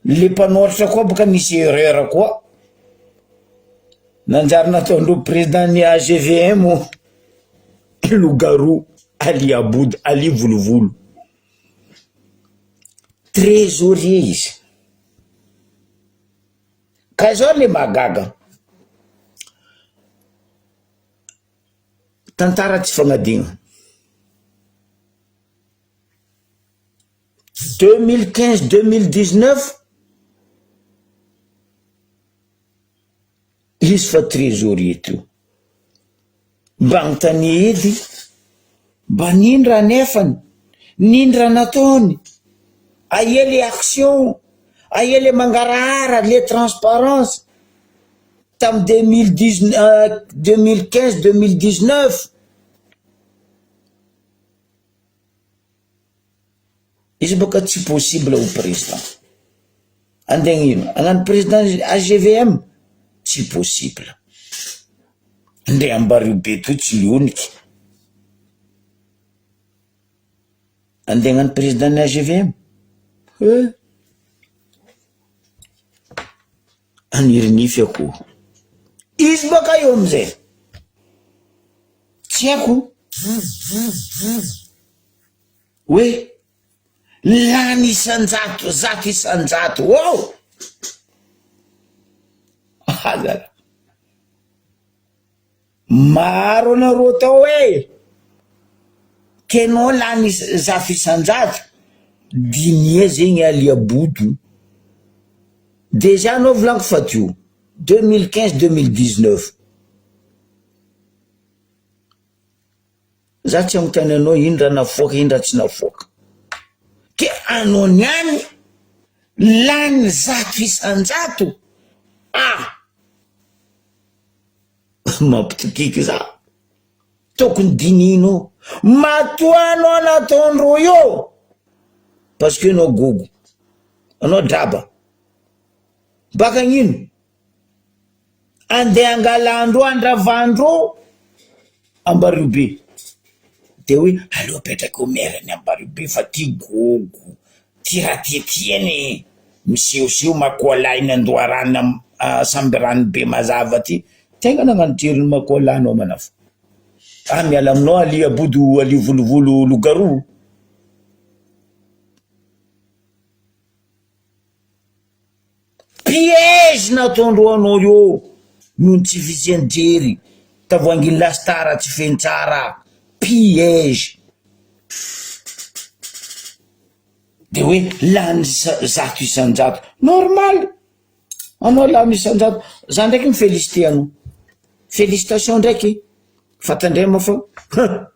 Le mpanoratra koa boka nisy erreur koa, nanjary nataondreo président ny AGVM loup-garou Ali Aboud Ali volovolo, trésorier izy, ka zao le mahagaga, tantara tsy fagnadigna. 2015 2019 izy fa trésorier teo mba anontania edy mba nino raha nefany nino raha nataony aia le action aia le mangarahara le transparence tamy 2019 2015 2019 Izy boka tsy possible ho président. Andeha hagnino? Hagnano président HGVM? Tsy possible. Ndre ambario be toy tsy lioniky. Andeha hagnano président ny HGVM? He! Haniry nify akoho. Izy baka eo amizay. Tsy haiko. Hoe lany isan-jato, 100%, wow! Azala. Maro anareo tao e! Kenao lany zafy isanjato dinie zegny alia bodo dejà anao volaniko fa teo 2015 2019 za tsy anontany anao ino raha nafoaka ino raha tsy nafoaka ke anao niany lany 100% ah mampitokiky za. Tokony dinihinao matoa anao nataondreo io parce que anao gogo anao draba baka gnino andeha angalandreo andravandreo ambario be de hoe aleo apetraka eo maire ny ambario be fa ty gogo ty raha tiatiany misehoseho makoalahy ny andoharano sambirano be mazava ty Tegna nagnano jery ny makoala anao manafo. Ah miala aminao Ali Abodo Ali volovolo loup-garou. Piège nataondreo anao io noho ny tsy fisian'ny jery, tavoahangin'ny lasitara tsy feno tsara, piège. De hoe lany 100%, normal. Anao lany 100%, za ndraiky mi felicite anao, felicitation ndraiky fa tandremo fa huh!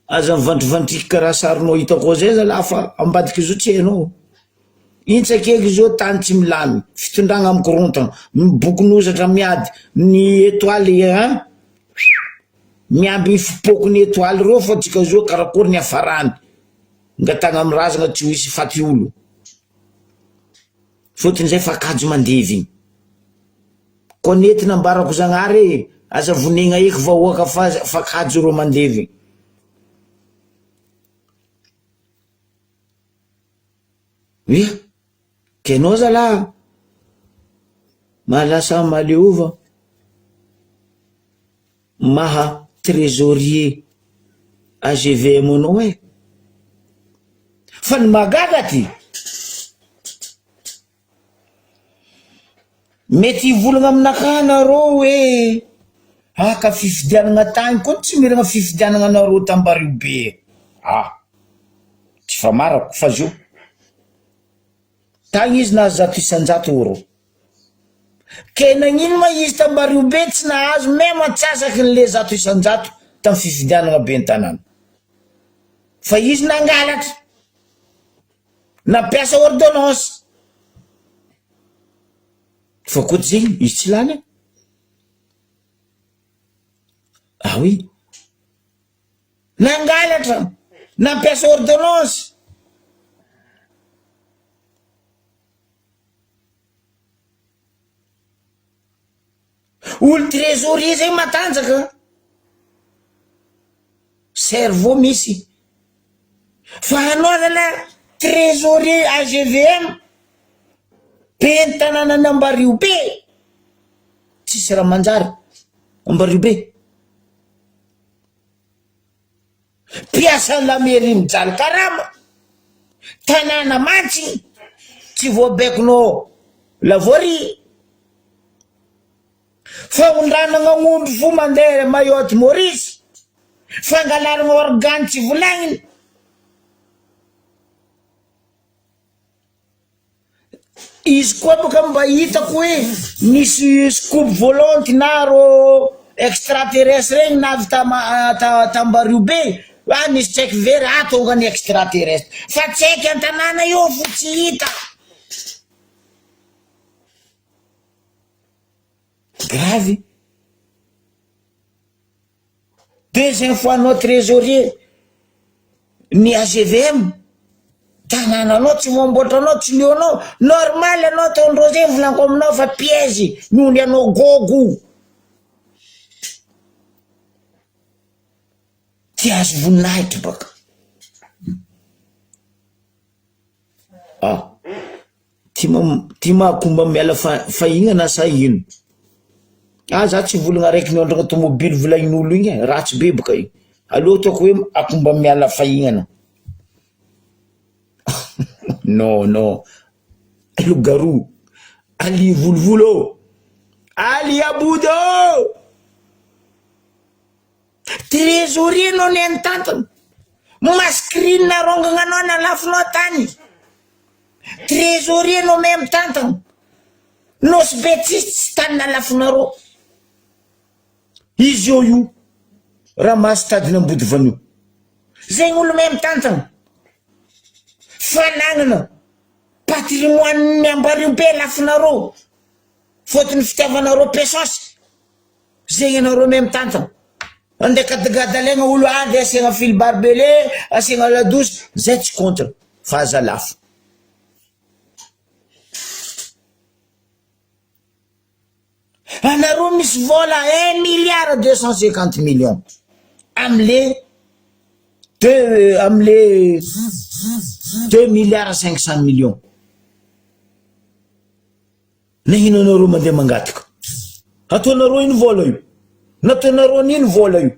Aza mivandrivandriky karaha sarinao hitako ao zay zalahy fa ambadiky zao tsy hainao. Intsakeky zao tany tsy milamy, fitondragna mikorontagna, ny bokin'ozatra miady, ny etoile hein! Miamby fipoakin'ny etoile reo fa tsika zao karakory ny hafarany, ngatagna amy razagna tsy ho hisy faty olo. Fotony zay fa kajy mandevy igny. Koa nety nambarako Zagnahary e, aza vonegna eky vahoaka fa fa kajy reo mandevy. Ia, kenao zalah mahalasa mahaleova. Maha trésorier AGVM anao eh! Fa ny mahagaga ty, mety hivolagna aminakahy nareo hoe ah ka fifidianagna tagny koa tsy miragna fifidianagna anareo tambario be ah! Tsy famarako fa zio, tagny izy nahazo 100% euro. Ke nagnino ma izy tambariobe tsy nahazo meme antsasaky ny le 100% tam fifidianagna ben'ny tanàna? Fa izy nangalatra, nampiasa ordonnance. Fa koa zegny izy tsy lany e. Ah oui. Nangalatra, nampiasa ordonnance. Olo trésorier zay matanjaka, cerveau misy, fa anao zalahy trésorier AGVM, ben'ny tanànan'i Ambariobe, tsisy raha manjary Ambariobe. Mpiasan'ny la mairie mijaly karama, tanàna mantsy tsy voabaikonao la voirie, faondranana omby fo mandeha Mayotte Maurice, fangalarana organe tsy volagnina. Izy koa boka mba hitako hoe nisy scoop volante na rô extraterrestre regny navy ta tambario be ah nisy tsaiky very ah tonga ny extraterrestre fa tsaiky an-tanàna io fo tsy hita. Grave. Deuxième fois anao trésorier ny AGVM tanànanao tsy voamboatra anao tsy leonao normal anao ataondreo zay volaniko aminao fa piège noho ny anao gogo tsy azo voninahitry baka ah Ty ma ty ma ko mba miala fahignana sa ino? Ah za tsy volagna araiky miondragna tomobily volagnin'olo igny e, ratsy be boka igny, aleo ataoko hoe ako mba miala fahignana, non non, loup-garou, Ali volovolo ô, Ali Aboud ô! Trésorier nao ne nitantana. Mascrine arongagna anao nalafonao tany. Trésorier nao me mitantana. Nosy be tsisy tsy tany nalafonareo. Izy eo io Ramasy tadiny Ambodivanio. Zegny olo me mitantana. Fanagnana patrimoine ny Ambario be lafonareo. Fôtony fitiavanareo pesosy. Zegny anareo me mitantana. Andeha kadagadalaigna olo andeha asiagna fil barbelé, asiagna ladosy, zay tsy contre fa aza lafo. Anareo misy vola un milliard 250 millions amle deux amle deux milliards 500 millions. Nagnino anareo mandeha mangataka? Ataonareo ino vola io? Nataonareo an'ino vola io?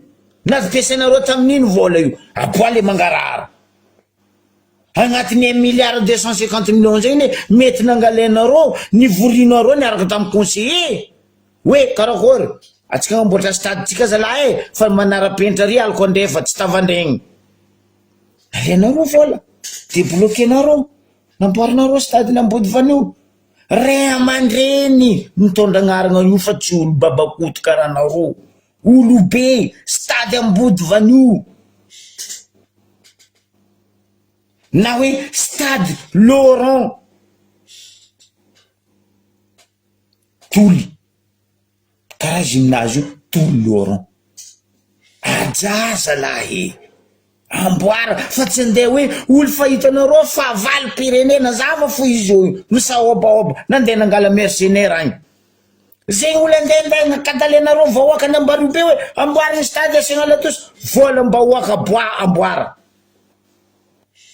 Nampiasainareo tamin'ino vola io? Aboa le mangarahara. Agnatin'ny un milliard 250 millions zegny ne mety nangalainareo, nivorianareo niaraka tamin'ny conseiller hoe karakôry atsika agnamboatra stade tsika zalahy e fa manara-penitra ary aliko andrefa tsy tavandregny. Alainareo vola, debloquenareo, namboarinareo stade ny Ambodivanio. Ray aman-dreny mitondra agnarana io fa tsy olo babakoto karaha anareo, olobe, stade Ambodivanio na hoe stade Laurent Toly. Karaha gymnase io Toly Laurent. Ajà zalahy e! Amboara fa tsy andeha hoe olo fa hitanareo fahavalom-pirenena zava fo izy io io misaobaoba nandeha nangala mercenaire agny. Zegny olo andeha andeha kadalenareo vahoaka any Ambaribe hoe amboary ny stade asiagna latosy volam-bahoaka bois amboara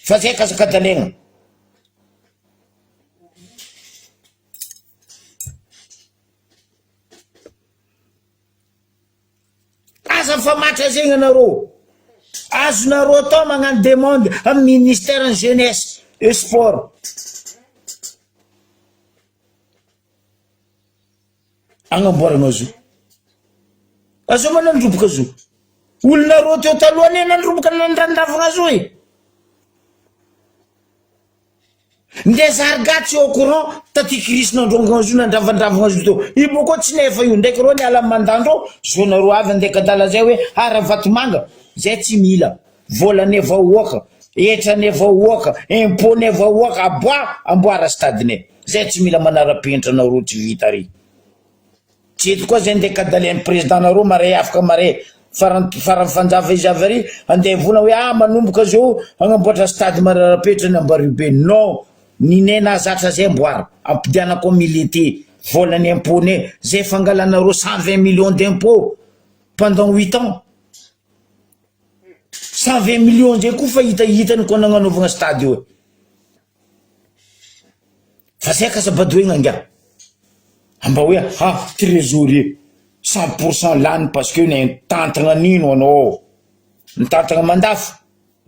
fa zay k'aza kadalegna. Aza mifamatra zegny anareo. Azonareo atao magnano demande amin'ny ministère ny jeunesse et sport. Agnamboarana zo. Azo ma nandroboka zo. Olonareo teo taloha anie nandroboka nandrandravagna zo e. Nde zarga tsy au courant taty crise nandrongona zo nandravandravagna zo teo io boko tsy nefa io ndraiky reo niala am mandat ndreo zo nareo avy andeha kadala zay hoe ah ravatomanga zay tsy mila volane vahoaka hetrane vahoaka impot ne vahoaka aboa amboara stade ne zay tsy mila manarapenitra nareo tsy vita ry Tsy eto koa zay ndeha kadalain'ny président nareo mare afaka mare faran faran'ny fanjava izy avy ary andeha hivolagna hoe ah manomboka zao hagnamboatra stade Manarapetra ny Ambaribe non ny nay nahazatra zay amboara ampidianako am milite volan'ny impot nay zay fangalanareo 120 millions d'impot pendant huit ans 120 millions zay koa fa hitahitany koa nagnanaovagna stade io e. Fa zay kasa badoegna ingahy mba hoe ha trésorier 100% lany parce que nitantagna an'ino anao nitantagna mandafo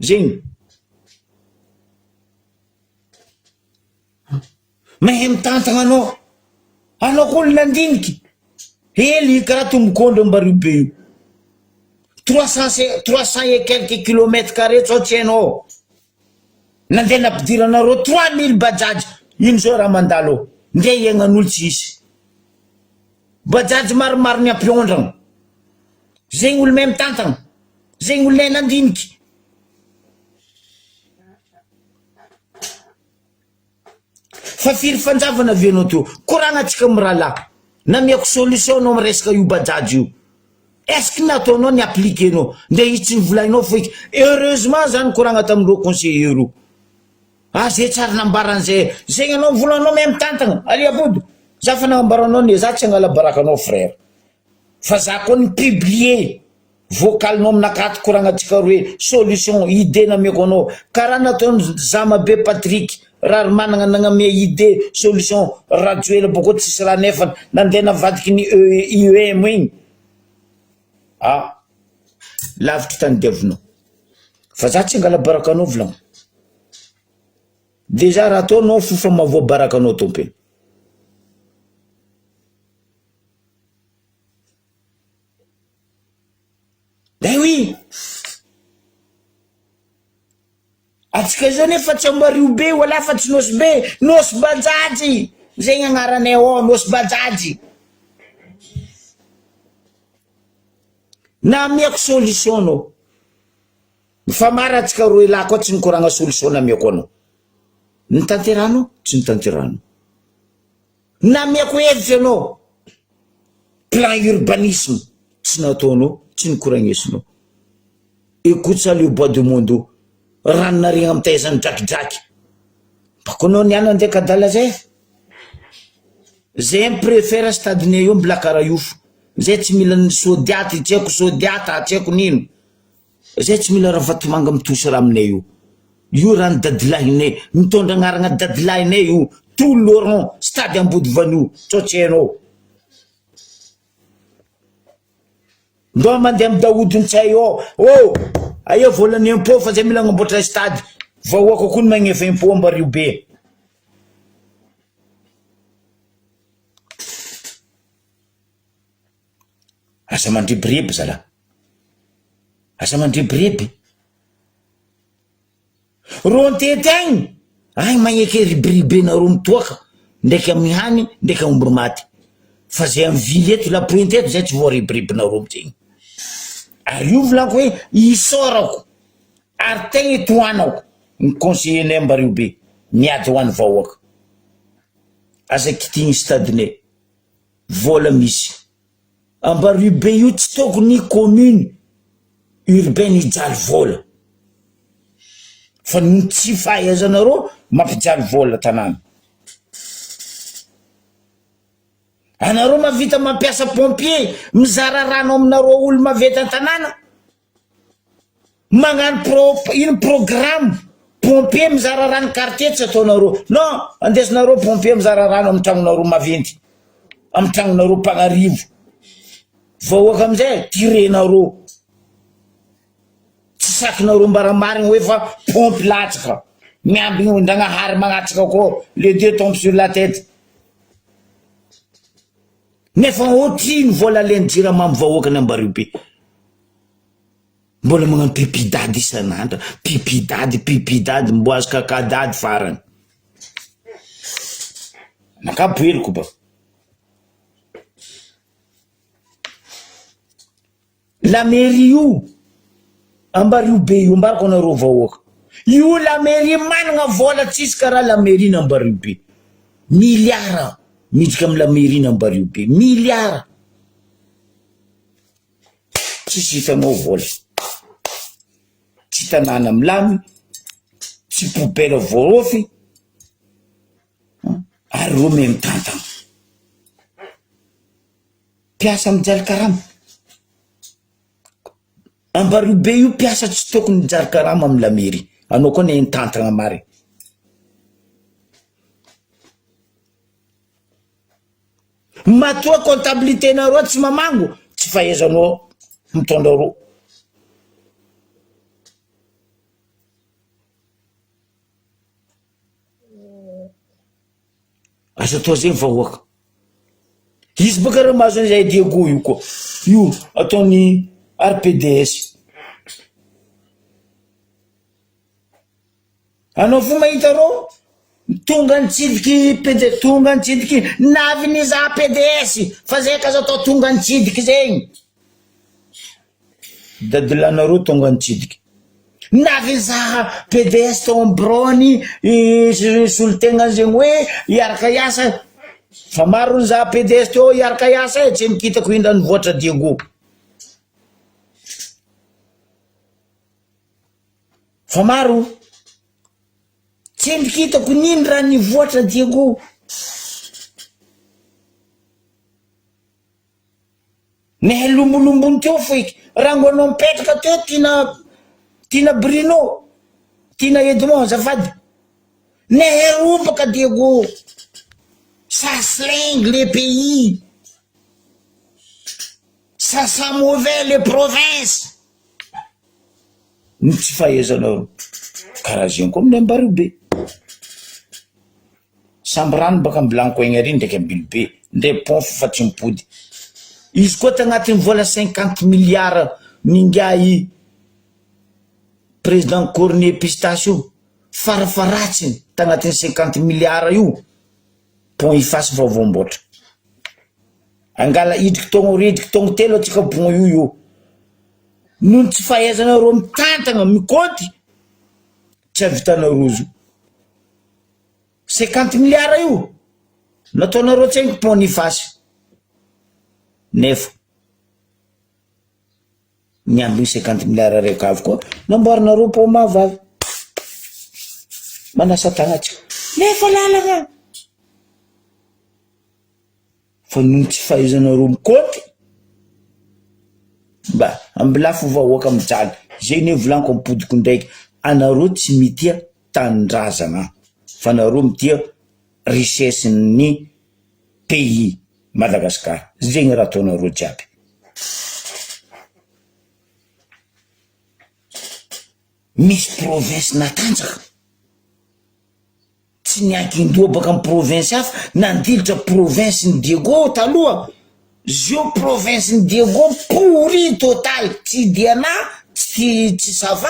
zegny mahay mitantagna anao anao koa olo nandiniky hely karaha tombok'ondry ambario be io 300 300 et quelques kilomètres carré tsao tsy hainao Nandeha nampidiranareo 3000 bajaj ino zao raha mandalo eo ndeha hiaignan'olo tsy hisy bajaj maromaro ny ampiondragna zegny olo mahay mitantagna zegny olo nahay nandiniky fa firy fanjavana avy anao teo koragna atsika mirahalahy namiako solution anao miresaka io bajaj io Est ce que nataonao ny appliquer-nao? Ndeha izy tsy nivolaninao foiky. Heureusement za nikoragna tamin'ireo conseillers reo. Ah zay tsary nambaran'izay. Zegny anao mivolanao mahay mitantagna. Allez abody. Za fa nagnambaranao anie za tsy hangala baraka anao frère. Fa za koa ni-publier vocal-nao aminakahy ato koragnantsika roe solution idée nameko anao. Karaha nataon'i Zamabe Patrick Raharimanagna nagnamia idée solution Rajoelina bôkô tsisy raha nefany nandeha navadiky ny IEM igny ah lavitry tany diavinao fa za tsy angala baraka anao volagno dejà raha ataonao fo fa mahavoa baraka anao tompony. Ben oui! Atsika zao nefa tsy Ambariho be wala fa tsy Nosy be, Nosy Bajajy! Zegny agnaranay ao, Nosy Bajajy. Namiako solution anao. Mifamara atsika roe lahy koa tsy nikoragna solution namiako anao. Nitanterahanao? Tsy nitanterahanao. Namiako hevitra anao. Plan urbanisme tsy nataonao, tsy nikoragnesinao. Écoute ça le bois de mondo. Rano nariagna amy taizan'ny drakidraky. Bako anao niany andeha kadala zay. Zay mi-prefère stade-nay io mbola karaha io fo. Zay tsy mila ny sodiaty, tsy haiko sodiata, tsy haiko nino. Zay tsy mila ravatomanga mitosy raha aminay io. Io raha ny dadilahinay, mitondra agnarana dadilahinay io, tout Laurent, stade Ambodivanio, sao tsy hainao. Ndao mandeha amy Daoud Ntsay ao, oh! Aia volan'ny impôt fa zay mila agnamboatra stade, vahoaka koa no magnefa impôt Ambario be. Aza mandrebireby zalahy, aza mandrebireby. Rô nitety agny, agny magneke ribiribenareo mitoaka ndraiky amy hany ndraiky aomby maty, fa zay amy ville eto la pointe eto zay tsy voaribiribinareo mitsy, ary io volaniko hoe isaorako ary tegna itohanako ny conseiller nay Ambario be miady ho an'ny vahoaka, aza kitihiny stade-nay, vola misy. Ambariho be io tsy tokony commune urbaine hijaly vola fa noho ny tsy fahaizanareo mampijaly vola tanàna. Anareo mahavita mampiasa pompier mizara rano aminareo olo maventy an-tanàna. Magnano pro ino programme pompier mizara rano quartier tsy ataonareo non andesinareo pompier mizara rano amin'ny tragnonareo maventy amin'ny tragnonareo mpagnarivo vahoaka amizay tirenareo tsy sakinareo mbara marigny hoe fa pompy latsaka miambigny ndragnahary magnatsaka koa le dieu tombe sur la tête nefa otrino vola alainy jirama amy vahoaka ny ambareo be. Mbola magnano pipi dady isan'andro, pipi dady, pipi dady, mboazo kaka dady farany. Anakapo heloko ba. La mairie io, Ambario be io, ambarako anareo vahoaka. Io la mairie managna vola tsisy karaha la mairie n'Ambario be. Milliard miditra amy la mairie n'Ambario be, milliard. Tsisy hitanao vola, tsy tanàna milamy, tsy poubelle voaofy ary reo mahay mitantana. Mpiasa mijaly karama, Ambario be io mpiasa tsy tokony mijaly karama amy la mairie, anao koa anie mitantana marigny. Matoa comptabilité nareo tsy mamango, tsy fahaizanao mitondra ro. Aza atao zegny vahoaka. Izy bôka reo mahazo an'izay Diego io koa. Io ataon'ny RPDS. Anao fo mahita rô tonga nitsidiky PD tonga nitsidiky navy nizaha PDS fa zay ka aza atao tonga nitsidiky zegny dadilanareo tonga nitsidiky navy nizaha PDS tao am biraony solotegnany zegny hoe hiaraka hiasa fa maro nizaha PDS teo hiaraka hiasa e tsy nikitako indra nivoatra Diego. Fa maro tsendriky hitako nino raha nivoatra Diego. Neha lombolombony teo foiky rango anao mipetraka teo tiana tiana Bruno tiana Edmond azafady neha robaka Diego ça slingue le pays ça sent mauvais le province. Ny tsy fahaizanao karaha zegny koa aminay Ambario be. Samby rano baka ambilaniko egny ary ndraiky Ambilobe, ndray pont fa tsy mipody. Izy koa tagnatin'ny vola 50 milliards n'ingahy président Cornet Pistache io. Farafaharatsiny tagnatin'ny cinquante milliards io pont Ifasy vao voamboatra. Angala hidriky taogno roa hidriky taogno telo atsika pont io io. Noho ny tsy fahaizanareo mitantagna mikaonty tsy ahavitanareo izy io. Cinquante milliards io nataonareo tsenky pont Ifasy nefa. Ny ambiny cinquante milliards araiky avy koa namboarinareo pont Mahavavy. Manasa tagna atsika. Nefa lalagna. Fa noho ny tsy fahaizanareo mikaonty mba ambilafo vahoaka mijaly. Zay ne volaniko ampodiko ndraiky, anareo tsy mitia tanindrazagna fa anareo mitia richesse ny pays Madagascar zegny raha ataonareo jiaby. Misy province natanjaka tsy niankin-doha baka amy province hafa nandilitra province ny Diego taloha zio province ny Diego pourri total tsy Diana tsy tsy ça va.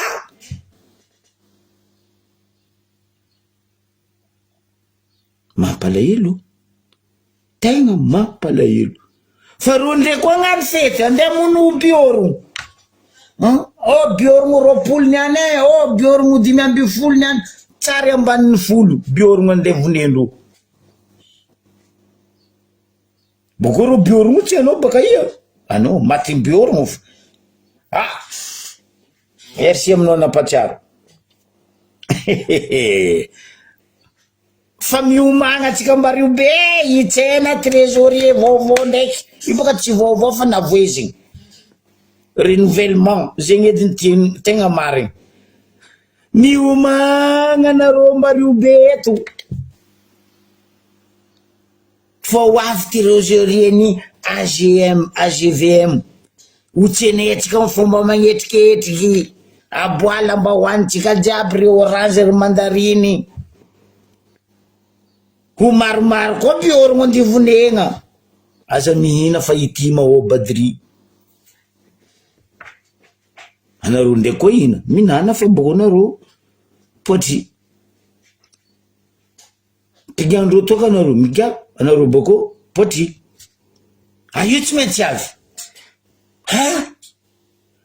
Mampalahelo, tegna mampalahelo. Fa reo ndray koa agnano fety, andeha hamono biorogno. An, oh biorogno 20 niany e, oh biorogno 15 niany, tsary ambanin'ny folo biorogno andeha vonendreo. Bôkô reo biorogno tsy hainao baka ia, anao maty biorogno fa ah! Merci aminao nampatsiaro. Fa miomagna antsika Ambario be hitsena trésorier vaovao ndraiky, io bôka tsy vaovao fa navoizigny, renouvellement zegny edy ny tiany tegna marigny. Miomagna anareo Ambario be eto. Fa ho avy trésorerier-n'ny AGM, AGVM, ho tsenentsika amin'ny fomba magnetriketriky, aboala mba hohanintsika jiaby ry orange ry mandariny, ho maromaro koa mpiorogno andivonegna, aza mihina fa ity mahoa badry, anareo ndraiky koa hihina, mihinana fa mbô nareo poitry. Mpigan-dreo toaka anareo, miga anareo bako potry. Ah io tsy maintsy avy. Ha?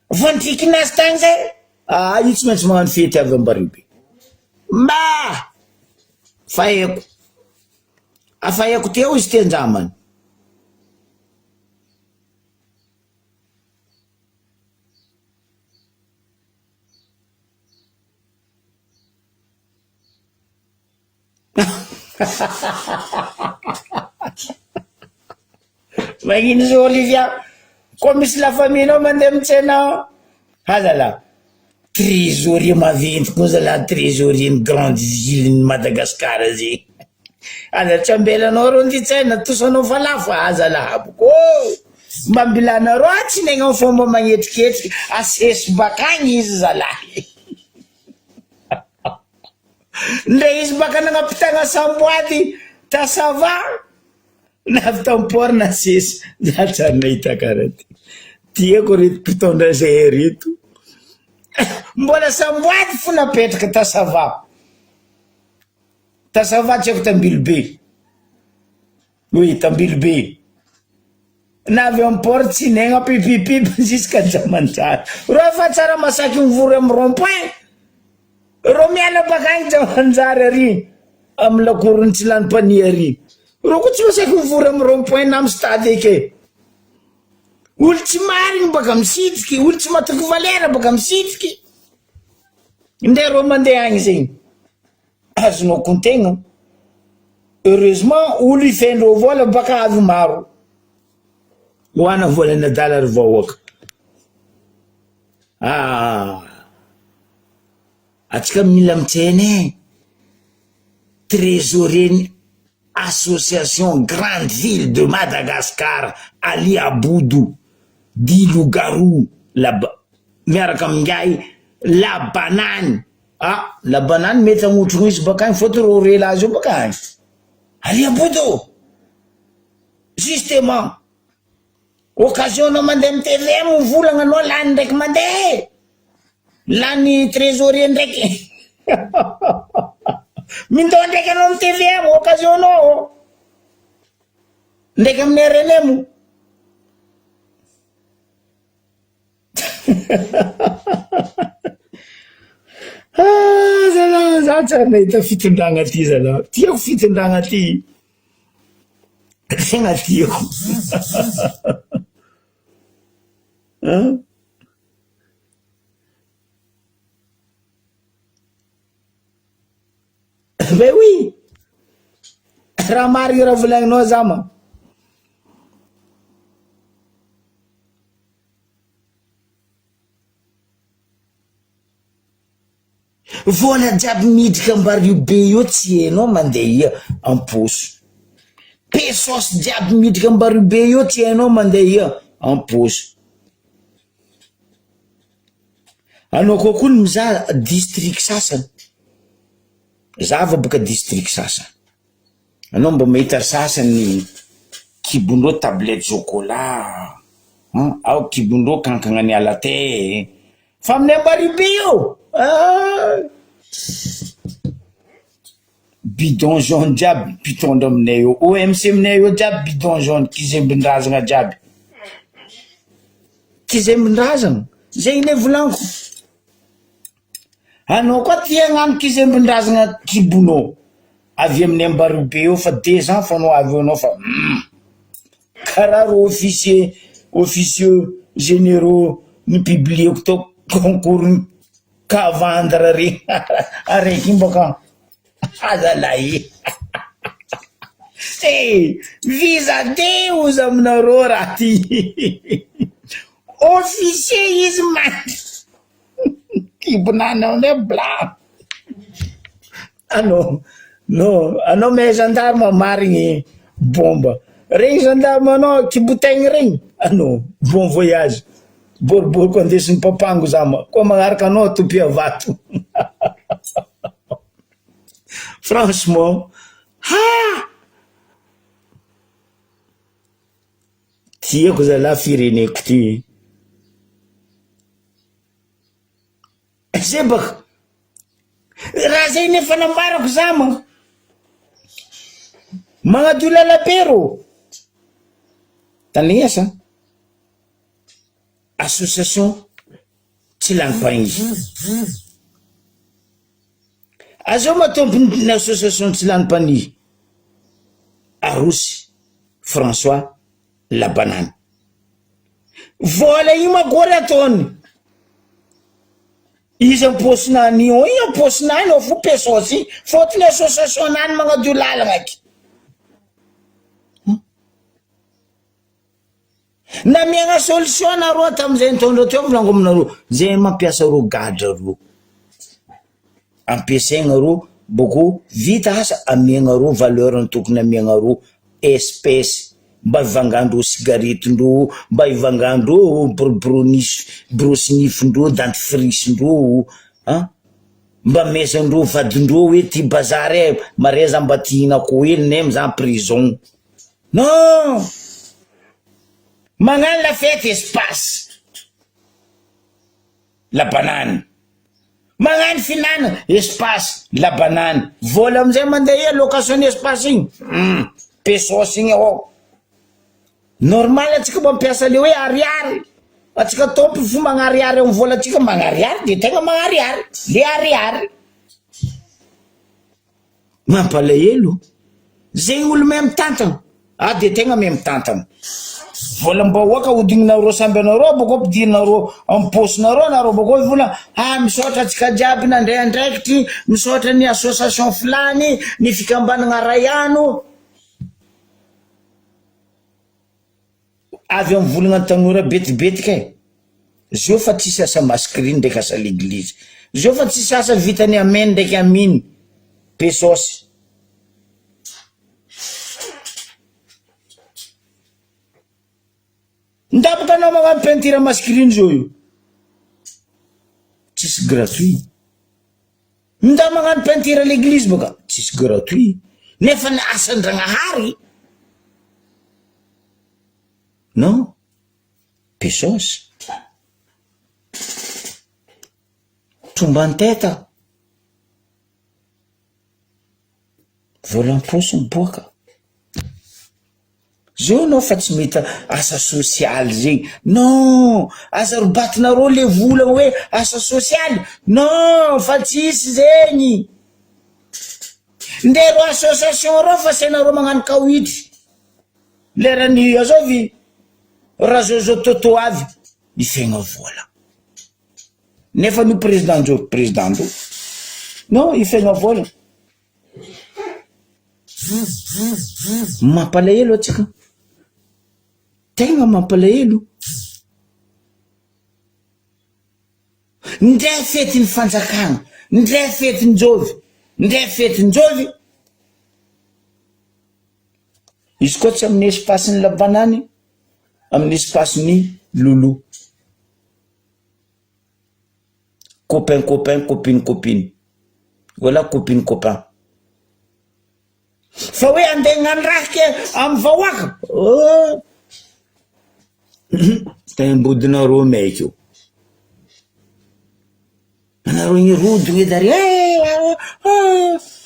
Voandrikinazy tagny zay? Ah io tsy maintsy magnano fety avy Ambaribe. Mba! Fa haiko. Afa haiko teo izy ty anjamany. Magnino zao Olivia? Koa misy la famille nao mandeha mitsena ao? Ha zalahy, trésorier maventy koa zalahy trésorier ny grande ville ny Madagascar zegny. Aza tsy ambelanao reo ny tsena, tosanao fa lafo, ha zalahy aboko ô! Mba ambilanareo ah tsy negna fomba magnetriketriky, asesy bakagny izy zalahy. Ndre izy baka nagnampitagna samboady ta Sava na avy tam port nasesy za tsary nahita karaha ty. Tiako reto mpitondra zahay reto. Mbola samboady fo napetraka ta Sava. Ta Sava tsy haiko t'Ambilobe. Oui, t'Ambilobe. Na avy am port tsy negna pipipip jusqu'à Jamanjary. Reo efa tsara masaky mivory am rond point. Reo miala bakagny Jamanjary ary am lakoron'ny Tsilanipania ary. Reo koa tsy masaky mivory am rond point na am stade eky. Olo tsy marigny baka misitriky, olo tsy matoky valera baka misitriky. Ndeha reo mandeha agny zegny. Azonao kontegna. Heureusement olo ifendreo vola baka avy maro. Hoana volan'ny adala ry vahoaka. Ah atsika mila mitsena e. Trésorier ny association grande ville de Madagascar Ali Abodo dit loup-garou la miaraka amin'ingahy la banane. Ah la banane mety hagnotro izy bakany fôtony reo relahy zao baka agny. Aria Bodo! Justement! Occasion anao mandeha amy TV mivolagna anao lany ndraiky mandeha e! Lany trésorier ndraiky. Mindao ndraiky anao amin'ny tvm occasion nao ndraiky amin'ny rnm. Ah zalah, za tsy ary nahita fitondragna ty zalah, tiako fitondragna ty, tegna tiako an. Ben oui! Raha marigny raha volagninao zama. Vola jiaby miditra ambario be io tsy hainao mandeha ia am-paosy. Pesos jiaby miditra ambario be io tsy hainao mandeha ia am-paosy. Anao koa koa ny mizaha district sasany, za avy boka district sasany, anao mba mahita sasany kibondreo tablette chocolat, an, ao kibondreo kankagna niala tey, fa aminay Ambaribe io ah! Bidon jaune jiaby mpitondra aminay eo, OMC aminay eo jiaby bidon jaune, kizembin-drazagna jiaby, kizembin-drazagna, zegny ne volagniko, anao koa tia hagnano kizembin-drazagna kibonao, avy aminay Ambaribe eo fa deux ans fa anao avy eo anao fa hum! Karaha reo officier officieux généraux ni-publieko tao concours kavandra regny araiky igny bôka azalahy e! Visa de ozy aminareo raha ty officier izy mandry kibonanao ndray bla. Anao non anao mahay gendarme marigny bomba regny gendarme anao kibotaigny regny anao bon voyage boriboriko andesin'ny papango za ma koa magnaraka anao topia vato franchement ha tiako zalahy fireneko ty. Zay baka raha zay nefa nambarako za ma magnadio lalabe rô tandrignesa association tsy lany mpagnihy azao ma tompony association tsy lany mpagnihy Arosy François Labanany vola io makory ataony izy am-paosinany io io am-paosinany ao fo pesos iny fôtony association nany magnadio lalagna aky namiagna solution nareo tamizay nitondra teo volaniko aminareo zay mampiasa reo gadra reo ampiasaigna reo bôko vita asa amiagna reo valeur ny tokony amiagna reo espèce mba hivangandreo cigarette-ndreo mba hivangandreo bro-bronisy brosy nifindreo dentifrice-ndreo an mba amezandreo vadindreo hoe ty bazary e mare za mba ty hihinako hely nem za prison non magnano la fête espace la banane Magnano fihinanana, espace, la banane, vola amizay mandeha eo location ny espace igny, hum, pesos igny ao, normal atsika mampiasa le hoe ariary, atsika tompony fo magnariary amy volatsika, magnariary de tegna magnariary, le ariary. Mampalahelo zegny olo mahay mitantana, ah de tegna mahay mitantana, volam-bahoaka ahodignareo samby anareo bôko ampidirinareo am paosinareo anareo bôko mivola ah misaotra antsika jiaby nandray andraikitry, misaotra ny association filany, ny fikambanagna raiano. Avy am volagna tanora betibetika e! Zao fa tsisy asa masquerine ndraiky asa leglizy, zao fa tsisy asa vitany amen ndraiky amin pesos. Ndabaka anao magnano peinture masquerine zao io, tsisy gratuit. Nda magnano peinture leglizy boka tsisy gratuit nefa ny asan-dragnahary non pesos tromban-teta. Vola am-paosy miboaka. Zao anao fa tsy mety asa sosialy zegny, non! Aza robatinareo le vola hoe asa sosialy, non! Fa tsisy zegny! Ndeha reo association reo fa sainareo magnano kawitry, leran'ny azovy Razozo Toto avy ifegna vola. Nefa no président ndreo, président ndreo, non ifegna vola. Mampalahelo antsika, tegna mampalahelo. Ndre fetin'ny fanjakana, ndre fetin-jovy, ndre fetin-jovy. Izy koa tsy amin'ny espace-n'ny la banane, amin'ny espace-n'ny lolo. Copain copain, copine copine. Voilà copine copain. Fa hoe andeha hagnano raha ke amy vahoaka? Oh! Taimbodinareo maiky io. Anareo igny rodogny edy ary eh!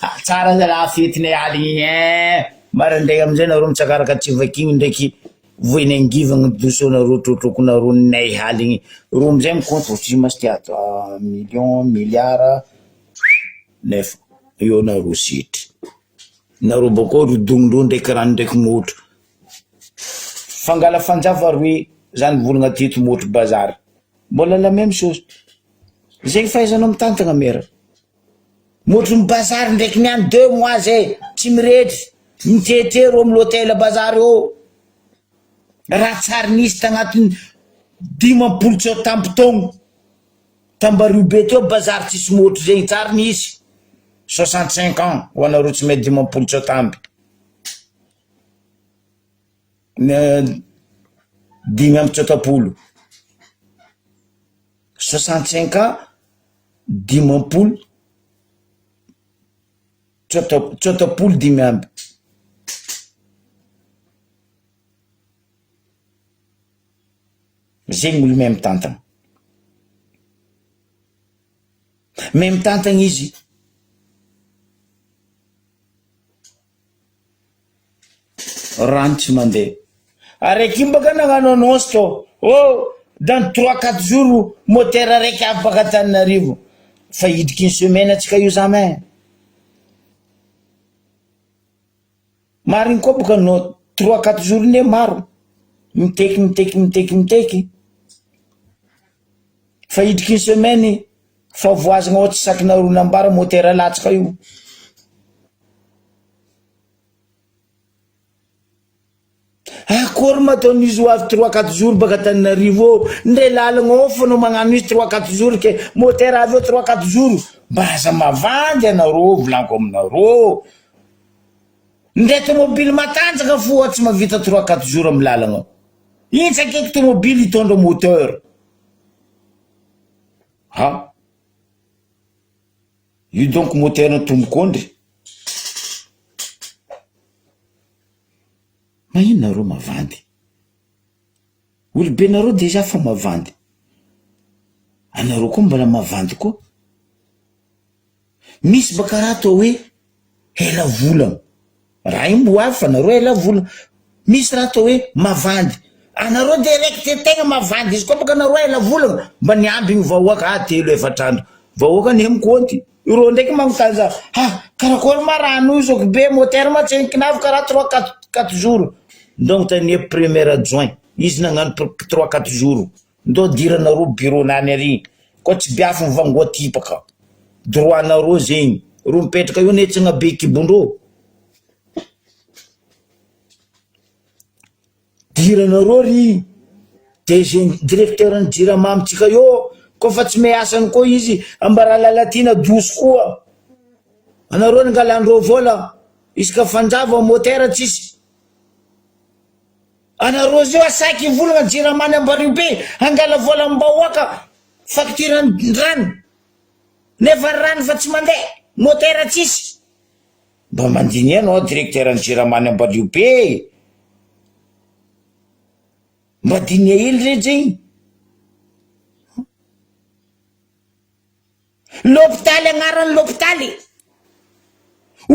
Ah, tsara zalahy fetinay aligny igny eh! Maraindray amizay nareo mitsakaraka tsy vakigny ndraiky voeny angivagny dosonareo trotrokonareo nay aligny reo amizay mikaonty ohatrino ma sy ty ato million, milliard nefa eo nareo setry nareo bakao rodognindreo ndraiky rano ndraiky motro fangala fanjava roe zany volagna teto motro bazary mbola la meme chose zegny fahaizanao mitantagna mera motro ny bazary ndraiky niany deux mois zay tsy mirehetry mitete ro amy l'hotel bazary eo raha tsary nisy tagnatiny 50 tsao tampy taogno Tambario be teo bazary tsisy motro zegny tsary nisy 65 ans ho anareo tsy mahay 50 tsao tamby 65 65 ans 50 65 Zegny olo mahay mitantagna. Mahay mitantagna izy. Rano tsy mandeha. Araiky iny baka nagnano annonce tô, oh dans trois quatre jours moteur araiky avy baka Antananarivo. Fa hidriky une semaine atsika io zama e. Marigny koa boka anao trois quatre jours ne maro miteky miteky miteky miteky fa hidriky une semaine fa voazagna ao tsy sakinareo nambara moteur latsaka io. Akory ma ataon'izy ho avy trois quatre jours baka Antananarivo ao ndre lalagna ao fô anao magnano izy trois quatre jours ke moteur avy eo trois quatre jours mba aza mavandy anareo volaniko aminareo. Ndre tomobily matanjaka fo tsy mavita trois quatre jours amy lalagna. Iny tsy akaiky tomobily hitondra moteur. Ha! Io donc moteur tombok'ondry. Magnino nareo mavandy? Olobe nareo dejà fa mavandy. Anareo koa mbola mavandy koa. Misy baka raha atao hoe ela volagna, raha io mbo avy fa nareo ela volagna, misy raha atao hoe mavandy, anareo direct tegna mavandy izy koa baka nareo ela volagna mba niambigny vahoaka ah telo efatr'andro, vahoaka anie mikaonty, ireo ndraiky magnontany za ah karakôry ma rano io zoky be moteur ma tsy kinavy karaha trois quatre quatre jours, ndao agnontania premier adjoint izy nagnano trois quatre jours. Ndao diranareo bureau nany ary koa tsy biafy ny vangoa tipaka droit nareo zegny ro mipetraka eo anie tsy agnabe kibondreo diranareo ry DG directeur ny jirama amitsika eo koa fa tsy mahay asany koa izy ambara Lalatiana doso koa anareo nangalandreo vola isaka fanjava moteur tsisy Anareo zao asaky hivolagna jirama any Ambariobe hangala vola am-bahoaka facture rano nefa rano fa tsy mandeha moteur tsisy mba mandiniha anao directeur ny jirama any Ambariobe e mba diniha hely re zegny L'hôpitaly agnaran'ny l'hôpitaly.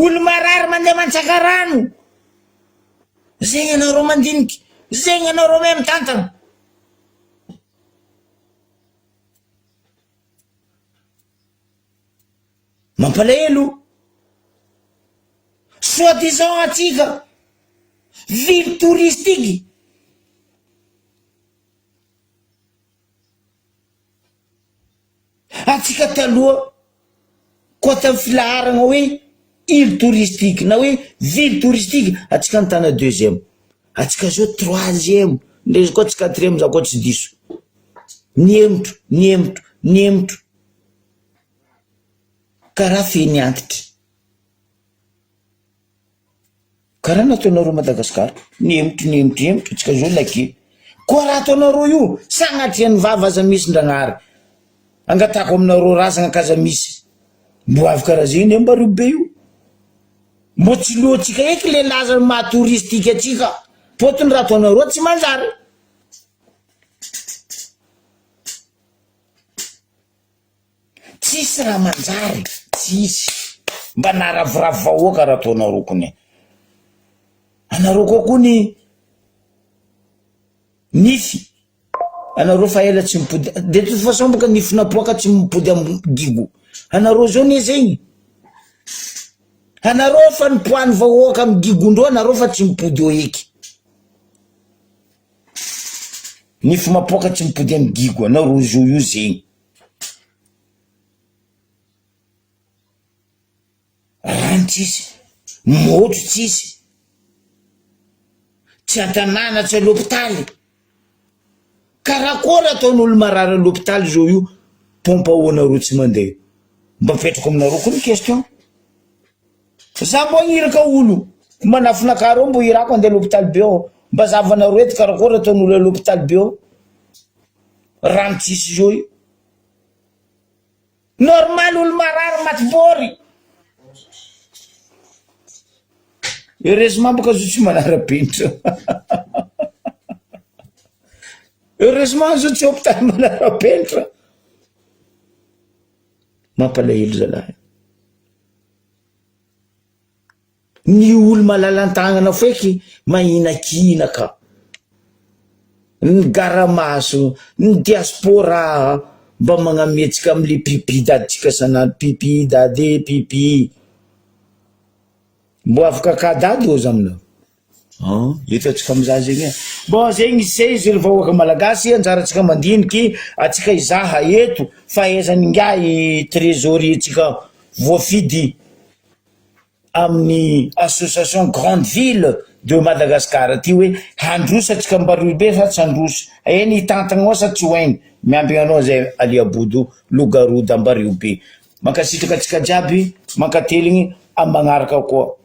Olo marary mandeha mantsaka rano. Zegny anareo mandiniky, zegny anareo mahay mitantana. Mampalahelo. Soit disant atsika ville touristique. Antsika taloha koa tamin'ny filaharana hoe île touristique na hoe ville touristique antsika nitana deuxième, antsika zao troisième, ndre izy koa tsy quatrième za koa tsy diso. Niemotro, niemotro, niemotro karaha feny antitra. Karaha nataonareo Madagascar, niemotro niemotro niemotro tsika zao laqué. Koa raha ataonareo io, sagnatria ny vava aza misy ndragnahary. Angatahako aminareo razagna k'aza misy. Mbo avy karaha zegny ne mba robe io. Mbo tsy lohantsika eky le laza maha touristique atsika. Fôtony raha ataonareo tsy manjary. Tsisy raha manjary, tsisy. Mba naharavoravo vahoaka raha ataonareo kony. Anareo koa kony nify, anareo fa ela tsy mipody, de toute façon boka nify napoaka tsy mipody am gigo. Anareo zao ne zegny, anareo fa nipoahan'ny vahoaka am gigondreo anareo fa tsy mipody eo eky. Nify mapoaka tsy mipody am gigo, anareo zao io zegny. Rano tsisy, môtro tsisy, tsy an-tanàna tsy a l'hôpitaly, karakôry ataon'olo marary a l'hôpitaly zao io pompe ahoanareo tsy mandeha, mba apetrako aminareo koa ny question, za mbô hagniraka olo manafina kara ao mbô irako andeha l'hôpitaly be ao, mba zahavanareo eto karakôry ataon'olo a l'hôpitaly be ao, rano tsisy zao io. Normal olo marary maty bory. Heureusement boka zo tsy manara-penitra. Heureusement zo tsy hôpital manara-penitra. Mampalahelo zalahy. Ny olo malalan-tagnana feky mahinakina ka. Ny garamaso, ny diaspora mba magnametsika amle pipi daditsika sanandro pipi dada e pipi. Mbo afaka ka dada oza aminao. An, eto atsika mizaha zegny e. Bon zegny se izy ry vahoaka malagasy anjarantsika mandiniky atsika hizaha eto fahaizan'ingahy trésorier tsika voafidy. amin'ny association grande ville de Madagascar aty hoe handroso atsika Ambariobe sa tsy handroso, eny hitantagna ao sa tsy ho hainy, miambigna anao zay Alia Bodo loup-garou d'Ambariobe. Mankasitraka antsika jiaby, mankateligny amin'ny magnaraka koa.